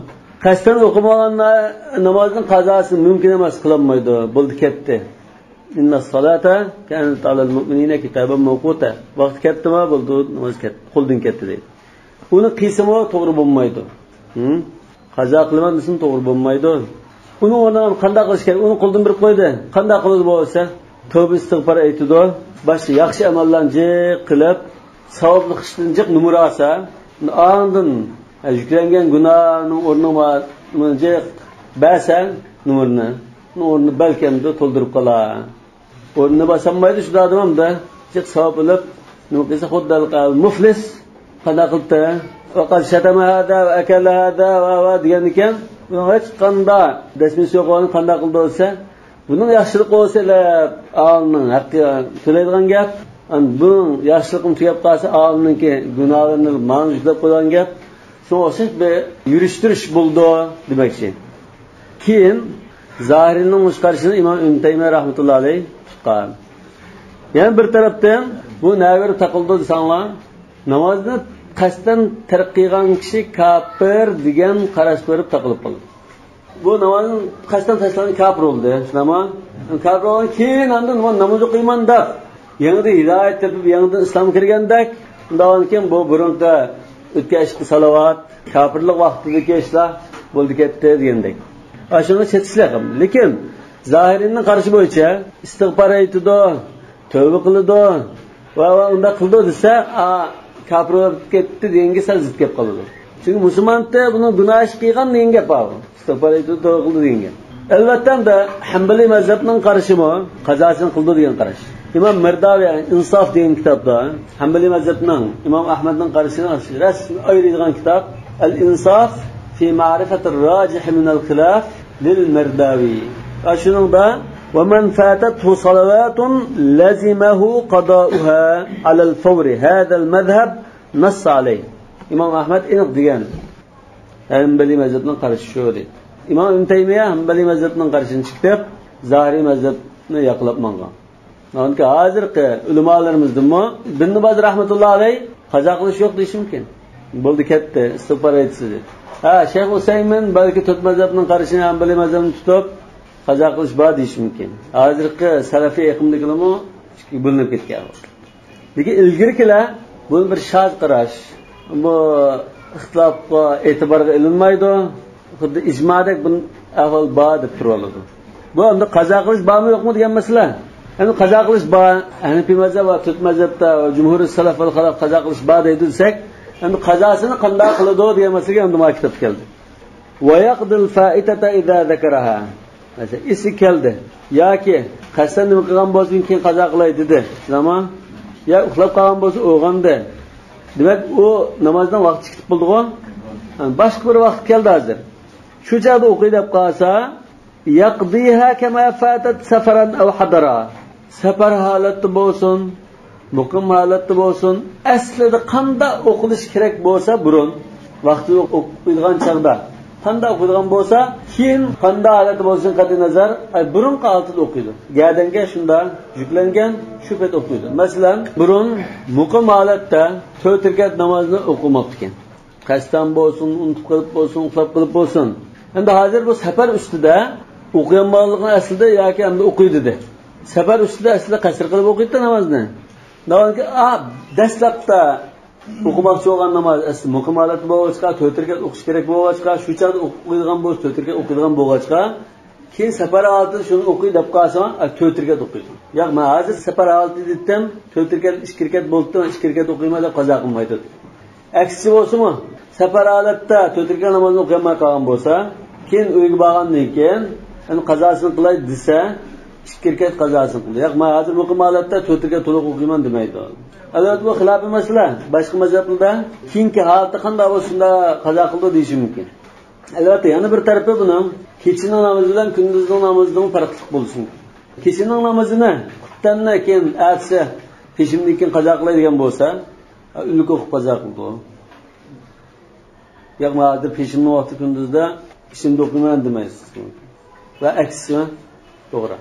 قەستەن ئوقۇمىغان نامازنىڭ قازاسىنى مۇمكىن ئەمەس، قىلالمايدۇ، بولدى كەتتى. إن الصلاة كانت على المؤمنين كتابا موقوتا. ۋاقتى كەتتىما، بولدى، ناماز كەتتى، قولدىن كەتتى دەيدۇ. ئۇنى قىلسىمۇ توغرا بولمايدۇ. ھىم؟ قازا قىلىمەن دېسىمۇ توغرا بولمايدۇ. ئۇنىڭ ئورنىغا قانداق قىلىش كېرەك؟ ئۇنى قولدىن بېرىپ قويدى. قانداق قىلىدۇ بولسا؟ تەۋبە ئىستىغپار ئېيتىدۇ. باشتا ياخشى ئەمەللەرنى جىق قىلىپ، ساۋابلىق ئىشتىن جىق نومۇر ئالسا، ئاندىن، ھە، يۈكلەنگەن گۇناھنىڭ ئورنىغا جىق بەرسە نومۇرنى، ئۇنىڭ ئورنىنى بەلكىمدە تولدۇرۇپ قالار. ئورنىنى باسالمايدۇ شۇ ئادەم ئەمدى. جىق ساۋاب ئېلىپ، نېمە قىلسا خۇددى دەل مۇفلىس قانداق قىلدى؟ ۋەقەد شەتەمە ھازا ۋە ئەكەلە ھازا ۋە، ۋە دېگەندىكىن، ئۇنىڭ ھېچقانداق دەسمىسى يوق، ئۇنى قانداق قىلدى دېسە، بۇنىڭ ياخشىلىقى بولسا ئاغىنىنىڭ ھەققى تۆلەيدىغان گەپ. ئەمدى بۇنىڭ ياخشىلىقىمۇ تۈگەپ قالسا، ئاغىنىنىڭكى گۇناھلىرىنى ماڭا يۈكلەپ قويىدىغان گەپ. شۇڭا ئوخشاش بىر يۈرۈشتۈرۈش بولىدۇ دېمەكچى. كېيىن زاھىرىنىڭ مۇشۇ قارىشىنى ئىمام ئىبن تەيمىيە رەھمەتۇللا ئەلەيھ تۇتقان. يەنە بىر تەرەپتىن، بۇ نەۋىر تاقىلىدۇ دېسەڭلار، نامازنى قەستەن تەرك قىلغان كىشى كاپىر دېگەن قاراش بېرىپ تاقىلىپ قالىدۇ. بۇ نامازنى قەستەن تاشلىغان كاپىر بولدى، شۇنداقمۇ؟ كاپىر بولغان كېيىن ئاندىن مەن ناماز ئوقۇيمەن دەپ، يېڭىدىن ھىدايەت تېپىپ، يېڭىدىن ئىسلامغا كىرگەندەك، ئۇنداقتىن كېيىن بۇ بۇرۇنقى ئۆتكەن ئىشقا سالاۋات، كاپىرلىق ۋاقتىدىكى ئىشلار بولدى كەتتى دېگەندەك. ئاشۇنى چېتىشلىق. لېكىن زاھىرىنىڭ قارىشى بويىچە ئىستىغپار ئېيتىدۇ، تەۋبە قىلىدۇ ۋە، ۋە ئۇنداق قىلىدۇ دېسە، ئا، كاپىر بولۇپ كەتتى دېگەنگە سەل زىت كەپ قالىدۇ. چۈنكى مۇسۇلمانتى بۇنىڭ گۇناھ ئىش قىلغان دېگەن گەپ بار. ئىستىغپار ئېيتىدۇ، تەۋبە قىلىدۇ دېگەن گەپ. ئەلۋەتتە، ئەمدى ھەمبەلىي مەزھەپنىڭ قارىشىمۇ قازاسىنى قىلىدۇ دېگەن قاراش. ئىمام مىرداۋى ئىنساف دېگەن كىتابتا ھەمبەلىي مەزھەپنىڭ، ئىمام ئەھمەدنىڭ قارىشىنى رەسمىي ئايرىيدىغان كىتاب ئەل ئىنساف في معرفة الراجح من الخلاف للمرداوي. شۇنىڭدا، ومن فاتته صلوات لزمه قضاؤها على الفور، هذا المذهب نص عليه. ئىمام ئەھمەد ئېنىق دېگەن، ھەمبەلىي مەزھەپنىڭ قارىشى شۇ دەيدۇ. ئىمام ئىبن تەيمىيە ھەمبەلىي مەزھەپنىڭ قارىشىنى چىقىرىپ، زاھىرىي مەزھەپنى ياقلاپ ماڭغان. چۈنكى ھازىرقى ئۆلىمالىرىمىزدىنمۇ ئىبن باز رەھمەتۇللا ئەلەيھ قازا قىلىش يوق دېيىشى مۇمكىن. بولدى كەتتى، ئىستىغپار ئېيتسىز دەيدۇ. ھە، شەيخ ئۇسەيمىن بەلكى تۆت مەزھەپنىڭ قارىشىنى، ھەمبەلىي مەزھەپنى تۇتۇپ قازا قىلىش بار دېيىشى مۇمكىن. ھازىرقى سەلەفىي ئېقىمدىكىلەرمۇ ئىككىگە بۆلۈنۈپ كەتكەن. لېكىن ئىلگىرىكىلەر بۇنى بىر شاز قاراش، بۇ ئىختىلاپقا ئېتىبارغا ئېلىنمايدۇ، خۇددى ئىجمادەك بۇ ئەھۋال بار دەپ تۇرۇۋالىدۇ. بۇ ئەمدى قازا قىلىش بارمۇ يوقمۇ دېگەن مەسىلە. ئەمدى قازا قىلىش بار، ھەنىفىي مەزھەپ ۋە تۆت مەزھەپتە ۋە جۇمھۇر سەلەف ۋەل خەلەف قازا قىلىش بار دەيدۇ دېسەك، ئەمدى قازاسىنى قانداق قىلىدۇ دېگەن مەسىلىگە ئەمدى مانا كىتاب كەلدى. ويقضي الفائتة إذا ذكرها. مەسىلەن، ئېسىگە كەلدى ياكى قەستەن نېمە قىلغان بولسۇن، كېيىن قازا قىلاي دېدى، شۇنداقمۇ؟ يا ئۇخلاپ قالغان بولسا، ئويغاندى. دېمەك، ئۇ نامازنىڭ ۋاقتى چىقىپ بولدىغۇ. باشقا بىر ۋاقىت كەلدى ھازىر. شۇ چاغدا ئوقۇي دەپ قالسا، يقضيها كما فاتت سفرا أو حضرا. سەپەر ھالەتتە بولسۇن، مۇقىم ھالەتتە بولسۇن، ئەسلىدە قانداق ئوقۇلۇش كېرەك بولسا بۇرۇن، ۋاقتىدا ئوقۇيدىغان چاغدا قانداق ئوقۇيدىغان بولسا، كېيىن قانداق ھالەتتە بولسۇن قەتئىي نەزەر، ئەي، بۇرۇنقى ھالىتىدە ئوقۇيدۇ. گەدەنگە شۇنداق يۈكلەنگەن، شۇ پېتى ئوقۇيدۇ. مەسىلەن، بۇرۇن مۇقىم ھالەتتە تۆت رەكەت نامازنى ئوقۇماپتىكەن. قەستەن بولسۇن، ئۇنتۇپ قېلىپ بولسۇن، ئۇخلاپ قېلىپ بولسۇن. ئەمدى ھازىر بۇ سەپەر ئۈستىدە ئوقۇيالمىغانلىقىنى ئەسلىدە ياكى ئەمدى ئوقۇيدۇ دېدى. سەپەر ئۈستىدە ئەسلىدە قەسىر قىلىپ ئوقۇيدۇ نامازنى. ناھايىتى، ئا، دەسلەپتە ئوقۇماقچى بولغان ناماز ئەسلى مۇقىم ھالەتتە بولغاچقا، تۆت رەكەت ئوقۇش كېرەك بولغاچقا، شۇ چاغدا ئوقۇيدىغان بولسا، تۆت رەكەت ئوقۇيدىغان بولغاچقا، كېيىن سەپەر ھالىتىدە شۇنى ئوقۇي دەپ قالسا، ئا، تۆت رەكەت ئوقۇيدۇ. ياق، مەن ھازىر سەپەر ھالىتى دېدىم، تۆت رەكەت، ئىككى رەكەت بولۇپتۇ، مەن ئىككى رەكەت ئوقۇيمەن دەپ قازا قىلمايدۇ. ئەكسىچە بولسىمۇ، سەپەر ھالەتتە تۆت رەكەت نامازنى ئوقۇيالماي قالغان بولسا، كېيىن ئۆيگە بارغاندىن كېيىن، يەنە قازاسىنى قىلاي دېسە، ئىككى رەكەت قازاسىنى قىلىدۇ. ياق، مەن ھازىر مۇقىم ھالەتتە تۆت رەكەت تولۇق ئوقۇيمەن دېمەيدۇ. ئەلۋەتتە، بۇ خىلاپىي مەسىلە. باشقا مەزھەپلەردە كېيىنكى ھالىتى قانداق بولسا، شۇنداق قازا قىلىدۇ دېيىشى مۇمكىن. ئەلۋەتتە، يەنە بىر تەرىپى بۇنىڭ، كېچىنىڭ نامىزى بىلەن كۈندۈزنىڭ نامىزىنىڭ پەرقلىق بولۇشى مۇمكىن. كېچىنىڭ نامىزىنى قۇپتەننى كېيىن، ئەتىسى پېشىمدىن كېيىن قازا قىلاي دېگەن بولسا، ئۈنلۈك ئوقۇپ قازا قىلىدۇ. ياق، مانا ھازىر پېشىمنىڭ ۋاقتى كۈندۈزدە، پېشىمدە ئوقۇيمەن دېمەيسىز. ۋە ئەكسىچە توغرا.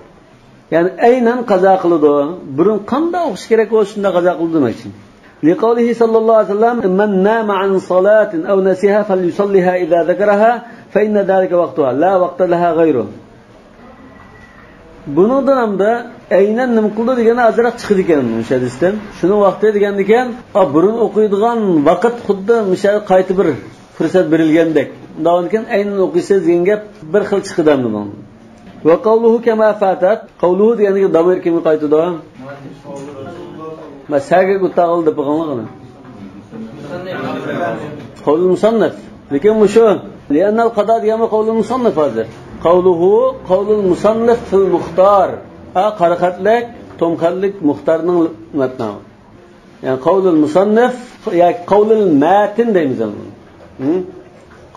يەنى ئەينەن قازا قىلىدۇ. بۇرۇن قانداق ئوقۇش كېرەك بولسا، شۇنداق قازا قىلىدۇ دېمەكچى. لقوله صلى الله عليه وسلم: من نام عن صلاة أو نسيها فليصلها إذا ذكرها فإن ذلك وقتها لا وقت لها غيره. بۇنىڭدىن ھەمدە ئەينەن نېمە قىلىدۇ دېگەننى ئازراق چىقىدىكەن مۇشۇ ھەدىستىن. شۇنىڭ ۋاقتى دېگەندىكەن، ئا، بۇرۇن ئوقۇيدىغان ۋاقىت خۇددى مۇشۇ قايتا بىر پۇرسەت بېرىلگەندەك. ئۇنداقكەن ئەينەن ئوقۇيسىز دېگەن گەپ بىر خىل چىقىدۇ ئەمدى بۇنىڭ. وقوله كما فاتت. قوله دېگەندىكى دامىر كىمگە قايتىدۇ؟ مەن سەگە گۇتاغىل دەپ بېقىڭلار. قولۇل مۇسەننىف. لېكىن مۇشۇ لأن القضاء دېگەنمۇ قولۇل مۇسەننىف ھازىر. قوله قولۇل مۇسەننىف فىل مۇختار. ھە، قارا خەتلىك، توم خەتلىك مۇختارنىڭ مەتنى. يەنى قولۇل مۇسەننىف ياكى قولۇل مەتىن دەيمىز ئەمدى. ھە؟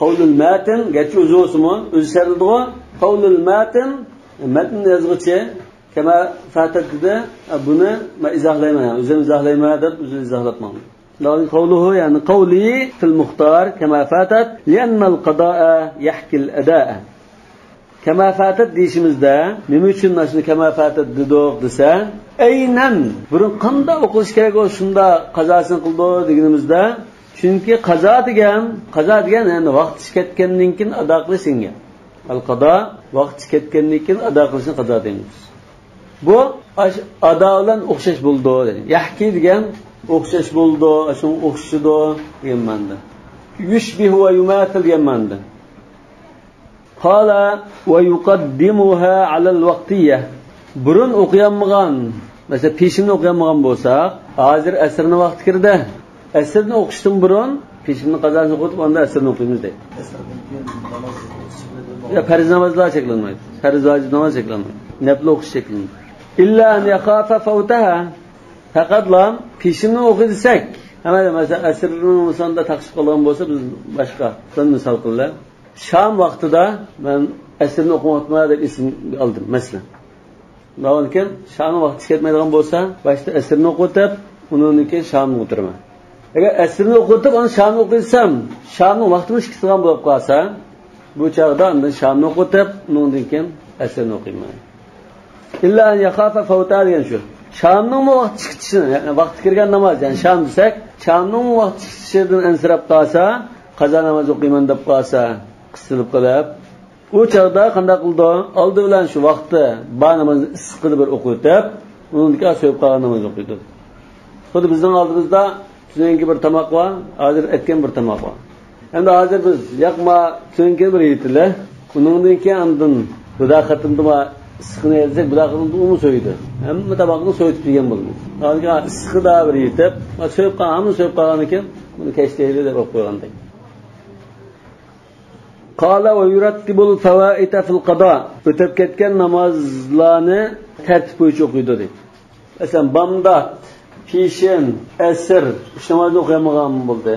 قولۇل مەتىن، گەرچە ئۆزى بولسىمۇ، ئۆزى سەرلىدىغۇ. قولۇل مەتىن، مەتن يازغۇچى كما فاتت دېدى. بۇنى مەن ئىزاھلايمەن، يەنى ئۆزۈم ئىزاھلايمەن دەپ ئۆزى ئىزاھلاتماڭ. قوله، يەنى قولى فىل مۇختار كما فاتت لأن القضاء يحكي الأداء. كما فاتت دېيىشىمىزدە، نېمە ئۈچۈن مانا شۇنى كما فاتت دېدۇق دېسە، ئەينەن بۇرۇن قانداق ئوقۇلۇشى كېرەك بولسا، شۇنداق قازاسىنى قىلىدۇ دېگىنىمىزدە، چۈنكى قازا دېگەن، قازا دېگەن، يەنى ۋاقتى كەتكەندىن كېيىن ئادا قىلىش دېگەن گەپ. ئەل قازا، ۋاقتى كەتكەندىن كېيىن ئادا قىلىشنى قازا دەيمىز. بۇ ئاش-، ئادا بىلەن ئوخشاش بولىدۇ دېدى. يەھكى دېگەن ئوخشاش بولىدۇ، شۇڭا ئوخشىشىدۇ دېگەن مەنىدە. يۇشبىھۇ ۋە يۇماتىل دېگەن مەنىدە. قال ۋە يۇقەددىمۇھا ئەلەل ۋەقتىييە. بۇرۇن ئوقۇيالمىغان، مەسىلەن، پېشىننى ئوقۇيالمىغان بولساق، ھازىر ئەسىرنىڭ ۋاقتى كىردى. ئەسىرنى ئوقۇشتىن بۇرۇن پېشىننىڭ قازاسىنى ئوقۇتۇپ، ئاندىن ئەسىرنى ئوقۇيمىز دەيدۇ. يا، پەرز نامازلار چەكلەنمەيدۇ. پەرز ۋاجىپ ناماز چەكلەنمەيدۇ. نەپلى ئوقۇش چەكلىنىدۇ. ئىللا ئەن يەخافە فەۋتەھا. پەقەتلا پېشىننى ئوقۇي دېسەك، ھەممە، مەسىلەن، ئەسىرنىڭ مۇساندا تاقىشىپ قالغان بولسا، بىز باشقا، بىر مىسال قىلىلە. شام ۋاقتىدا مەن ئەسىرنى ئوقۇماپتىمەن دەپ ئېسىمگە ئالدىم، مەسىلەن. ئۇنداقكەن، شامنىڭ ۋاقتى كەتمەيدىغان بولسا، باشتا ئەسىرنى ئوقۇتۇپ، ئۇنىڭدىن كېيىن شامنى ئوقۇتىمەن. ئەگەر ئەسىرنى ئوقۇتۇپ، ئاندىن شامنى ئوقۇيسام، شامنىڭ ۋاقتىمۇ ئىككى قىلغان بولۇپ قالسا، بۇ چاغدا ئاندىن شامنى ئوقۇتۇپ، ئۇنىڭدىن كېيىن ئەسىرنى ئوقۇيمەن. ئىللا ئەن يەخافە فەۋتەھا دېگەن شۇ. شامنىڭمۇ ۋاقتى چىقىشى، يەنى ۋاقتى كىرگەن ناماز، يەنى شام دېسەك، شامنىڭمۇ ۋاقتى چىقىشىدىن ئەنسىرەپ قالسا، قازا ناماز ئوقۇيمەن دەپ قالسا، قىستىلىپ قېلىپ، ئۇ چاغدا قانداق قىلىدۇ؟ ئالدى بىلەن شۇ ۋاقتى بار نامازنى ئىسسىقىدا بىر ئوقۇۋېتىپ، ئۇنىڭدىن كېيىن سويۇپ قالغان نامازنى ئوقۇيدۇ. خۇددى بىزنىڭ ئالدىمىزدا تۈنۈگۈنكى بىر تاماق بار، ھازىر ئەتكەن بىر تاماق بار. ئەمدى ھازىر بىز ياقما تۈنۈگۈنكى بىر يېتىلە، ئۇنىڭدىن كېيىن ئاندىن بۇدا قېتىمدا ئىسسىقنى يېسەك، بۇدا قېتىمدا ئۇمۇ سويىدۇ. ھەممە تاماقنى سويۇپ يېگەن بولىمىز. ھازىر ئىسسىقىدا بىر يېتىپ، سويۇپ قالغان، ھەممىنى سويۇپ قالغاندىن كېيىن بۇنى كەچتە يەيلى دەپ ئوقۇپ قويغاندەك. قال ۋە يۇرەتتىبۇل فەۋائىتە فىل قازا. ئۆتۈپ كەتكەن نامازلارنى تەرتىپ بويىچە ئوقۇيدۇ دەيدۇ. مەسىلەن، بامدات، پېشىن، ئەسىر، ئۈچ نامازنى ئوقۇيالمىغان بولدى.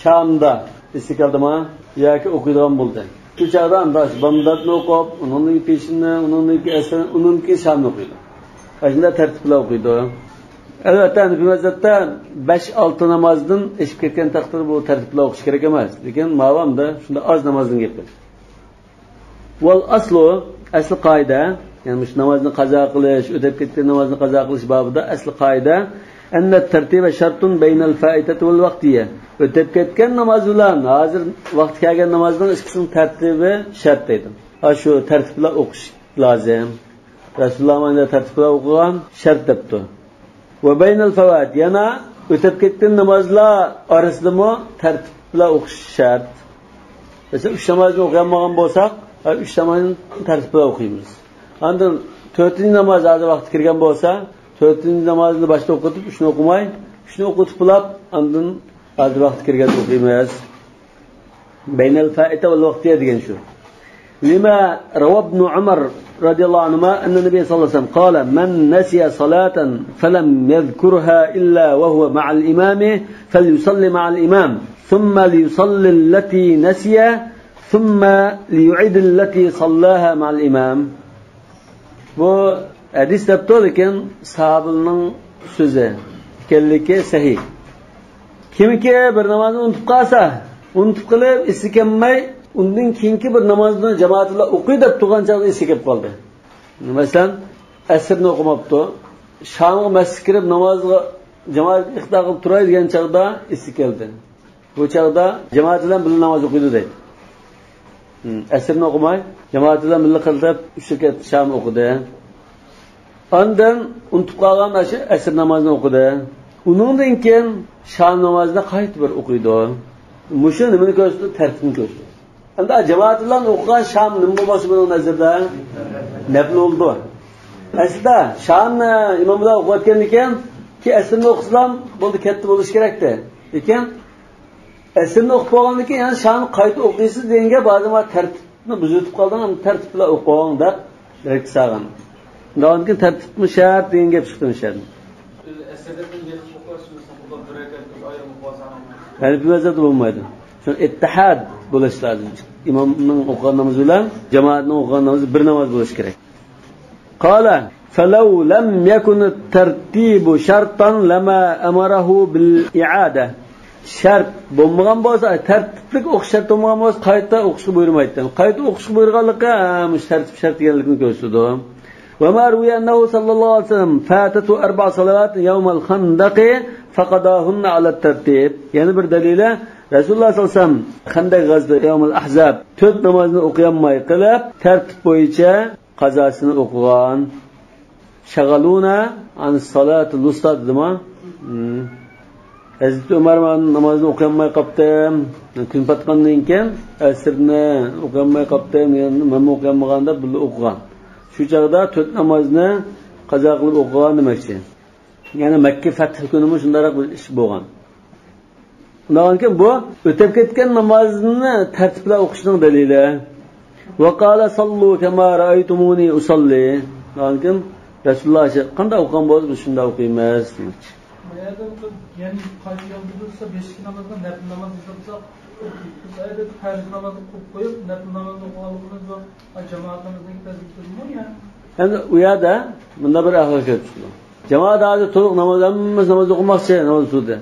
شامدا، ئېسىگە كەلدىما؟ ياكى ئوقۇيدىغان بولدى. شۇ چاغدا ئانداش بامداتنى ئوقۇپ، ئۇنىڭدىن كېيىن پېشىننى، ئۇنىڭدىن كېيىن ئەسىرنى، ئۇنىڭدىن كېيىن شامنى ئوقۇيدۇ. ئاشۇنداق تەرتىپ بىلەن ئوقۇيدۇ. ئەلۋەتتە، ھەنىپىي مەزھەپتە بەش-ئالتە نامازدىن ئېشىپ كەتكەن تەقدىردە بۇ تەرتىپ بىلەن ئوقۇش كېرەك ئەمەس. لېكىن ماۋامدا شۇنداق ئاز نامازدىن گەپ. ۋەل ئەسلۇ، ئەسلى قائىدە، يەنى مۇشۇ نامازنى قازا قىلىش، ئۆتۈپ كەتكەن نامازنى قازا قىلىش بابىدا ئەسلى قائىدە، ئەننەت تەرتىبە شەرتۇن بەينەل فائىتەتى ۋەل ۋەقتىيە. ئۆتۈپ كەتكەن ناماز بىلەن ھازىر ۋاقتى كەلگەن نامازنىڭ ئىككىسىنىڭ تەرتىبى شەرت دەيدۇ. ھە، شۇ تەرتىپ بىلەن ئوقۇش لازىم. رەسۇلۇللا مانا تەرتىپ بىلەن ئوقۇغان شەرت دەپتۇ. ۋە بەينەل فەۋائىت، يەنە ئۆتۈپ كەتكەن نامازلار ئارىسىدىمۇ تەرتىپ بىلەن ئوقۇش شەرت. مەسىلەن، ئۈچ نامازنى ئوقۇيالمىغان بولساق، ئۈچ نامازنى تەرتىپ بىلەن ئوقۇيمىز. ئاندىن تۆتىنچى ناماز ھازىر ۋاقتى كىرگەن بولسا، تۆتىنچى نامازنى باشتا ئوقۇتۇپ، ئۈچنى ئوقۇماي، ئۈچنى ئوقۇتۇپ بولاپ، ئاندىن ھازىر ۋاقتى كىرگەندە ئوقۇيمىز. بەينەل فائىتە ۋەل ۋەقتىيە دېگەن شۇ. لما روى ابن عمر رضي الله عنهما أن النبي صلى الله عليه وسلم قال: من نسي صلاة فلم يذكرها إلا وهو مع الإمام فليصل مع الإمام، ثم ليصل التي نسي، ثم ليعد التي صلاها مع الإمام. بۇ ھەدىس دەپتۇ، لېكىن ساھابىنىڭ سۆزى ئىكەنلىكى سەھىھ. كىمكى بىر نامازنى ئۇنتۇپ قالسا، ئۇنتۇپ قېلىپ ئېسى كەلمەي، ئۇندىن كېيىنكى بىر نامازنى جامائەت بىلەن ئوقۇي دەپ تۇرغان چاغدا ئېسى كېلىپ قالدى. مەسىلەن، ئەسىرنى ئوقۇماپتۇ. شامغا مەسچىتكە كىرىپ نامازغا جامائەتكە ئىقتىدا قىلىپ تۇراي دېگەن چاغدا ئېسى كەلدى. بۇ چاغدا جامائەت بىلەن بىللە ناماز ئوقۇيدۇ دەيدۇ. ھىم، ئەسىرنى ئوقۇماي، جامائەت بىلەن بىللە قىلىپ ئۈچ رەكەت شام ئوقۇدى. ئاندىن ئۇنتۇپ قالغان ئاشۇ ئەسىر نامازىنى ئوقۇدى. ئۇنىڭدىن كېيىن شام نامازىنى قايتا بىر ئوقۇيدۇ. مۇشۇ نېمىنى كۆرسىتىدۇ؟ تەرتىپنى كۆرسىتىدۇ. ئەمدى جامائەت بىلەن ئوقۇغان شام نېمە بولماقچى بۇنىڭ نەزىرىدە؟ نەپلى بولىدۇ. ئەسلىدە شامنى ئىمام بىلەن ئوقۇۋەتكەندىن كېيىن، كېيىن ئەسىرنى ئوقۇسىلا بولدى، كەتتى بولۇشى كېرەكتى. لېكىن ئەسىرنى ئوقۇپ بولغاندىن كېيىن يەنە شامنى قايتا ئوقۇيسىز دېگەن گەپ، ھازىر مانا تەرتىپنى بۇزۇۋېتىپ قالدىڭ، ئەمدى تەرتىپ بىلەن ئوقۇڭ دەپ دېرەك سالغان. ئۇنىڭدىن كېيىن تەرتىپمۇ شەرت دېگەن گەپ چىقتى مۇشۇ يەردىن. ئۆزى ئەسىردىن يىغىپ ئوقۇش، مەسىلەن، بۇلار بىر رەكەت، بىز ئايرىم ئوقۇۋالساق. ھەنەفىي مەزھەپتە بولمايدۇ. شۇ ئىتتىھاد بولۇش لازىم. ئىمامنىڭ ئوقۇغان نامىزى بىلەن جامائەتنىڭ ئوقۇغان نامىزى بىر ناماز بولۇشى كېرەك. قال: فلو لم يكن الترتيب شرطا لما أمره بالإعادة. شەرت بولمىغان بولسا، تەرتىپلىك ئوقۇش شەرت بولمىغان بولسا، قايتا ئوقۇشقا بۇيرۇمايتتى. قايتا ئوقۇشقا بۇيرۇغانلىقى، ھە، مۇشۇ تەرتىپ شەرت ئىكەنلىكىنى كۆرسىتىدۇ. وما روي أنه صلى الله عليه وسلم فاتته أربع صلوات يوم الخندق فقضاهن على الترتيب. يەنە بىر دەلىلى، رەسۇلۇللاھ سەللەللاھۇ ئەلەيھى ۋەسەللەم خەندەق غەزۋىتى، يەۋمۇل ئەھزاب، تۆت نامازنى ئوقۇيالماي قېلىپ، تەرتىپ بويىچە قازاسىنى ئوقۇغان. شغلونا عن الصلاة الوسطى دېدىما؟ ھەزرىتى ئۆمەر مانا نامازنى ئوقۇيالماي قاپتىم. كۈن پاتقاندىن كېيىن ئەسىرنى ئوقۇيالماي قاپتىم، يەنە مەنمۇ ئوقۇيالمىغان دەپ بىللە ئوقۇغان. شۇ چاغدا تۆت نامازنى قازا قىلىپ ئوقۇغان دېمەكچى. يەنى مەككە فەتھى كۈنىمۇ شۇنداقراق بىر ئىش بولغان. ئۇنداقكەن بۇ ئۆتۈپ كەتكەن نامازنى تەرتىپ بىلەن ئوقۇشنىڭ دەلىلى. وقال صلوا كما رأيتموني أصلي. ئۇنداقكەن رەسۇلۇللاھ قانداق ئوقۇغان بولسا بىز شۇنداق ئوقۇيمىز دېمەكچى. بۇ يەردە يەنە قايتا ياندۇرۇلسا بېشىدىكى نامازنى نەپىل ناماز ھېسابلىساق، بىز ئەدەتتە پەرز نامازنى قويۇپ قويۇپ، نەپىل نامازنى ئوقۇغانلىقىمىز بار. جامائەت نامىزىنى كېتەزمىز يا؟ ئەمدى ئۇ يەردە مۇنداق بىر ئەھۋال كېلىپ چىقىدۇ. جامائەت ھازىر تولۇق ناماز، ھەممىسى ناماز ئوقۇماقچى، ناماز تۇردى.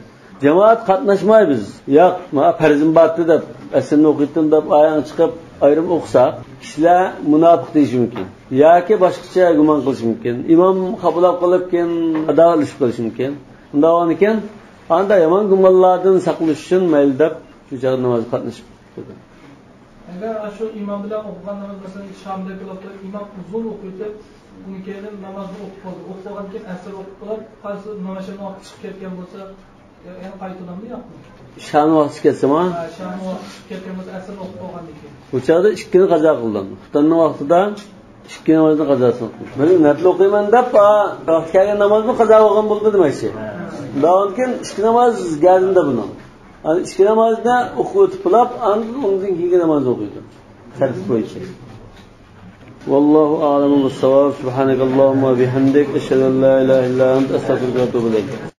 جامائەت قاتناشماي بىز. ياق، مانا پەرزىم بارتى دەپ، ئەسىرنى ئوقۇيتتىم دەپ، ئاياغ چىقىپ ئايرىم ئوقۇساق، كىشىلەر مۇناپىق دېيىشى مۇمكىن. ياكى باشقىچە گۇمان قىلىشى مۇمكىن. ئىمام خاپىلاپ قېلىپ كېيىن ئاداۋەتلىشىپ قېلىشى مۇمكىن. ئۇنداق بولغاندىكىن، ئاندا يامان گۇمانلاردىن ساقلىنىش ئۈچۈن مەيلى دەپ شۇ چاغدا نامازغا قاتنىشىپ قويدۇم. ئەگەر ئاشۇ ئىمام بىلەن ئوقۇغان ناماز، مەسىلەن، شامدەك بولۇپ تۇرۇپ، ئىمام ئۇزۇن ئوقۇيتتى، ئۇنىڭ كەينىدىن نامازنى ئوقۇپ بولدى. ئوقۇپ بولغاندىن كېيىن ئەسىر ئوقۇپ بولۇپ قالسا، ناماز شامنىڭ ۋاقتى چىقىپ كەتكەن بولسا، يەنە قايتىلامدۇ ياقمۇ؟ شامنىڭ ۋاقتى چىقىپ كەتسىما؟ ھە، شامنىڭ ۋاقتى چىقىپ كەتكەن بولسا، ئەسىرنى ئوقۇپ بولغاندىن كېيىن. بۇ چاغدا ئىككىنى قازا قىلدىم. خۇپتاننىڭ ۋاقتىدا ئىككى نامازنى قازاسىنى قىلدىم. مەن نەپلى ئوقۇيمەن دەپ، ۋاقتى كەلگەن نامازنى قازا قىلغان بولدى دېمەكچى. ئۇنداقكەن ئىككى ناماز گەزىندە بۇنىڭ. ئىككى نامازنى ئوقۇۋېتىپ بولۇپ، ئاندىن ئۇنىڭدىن كېيىنكى نامازنى ئوقۇيدۇ. تەرتىپ بويىچە. والله أعلم بالصواب. سبحانك اللهم وبحمدك، أشهد أن لا إله إلا أنت، أستغفرك وأتوب إليك.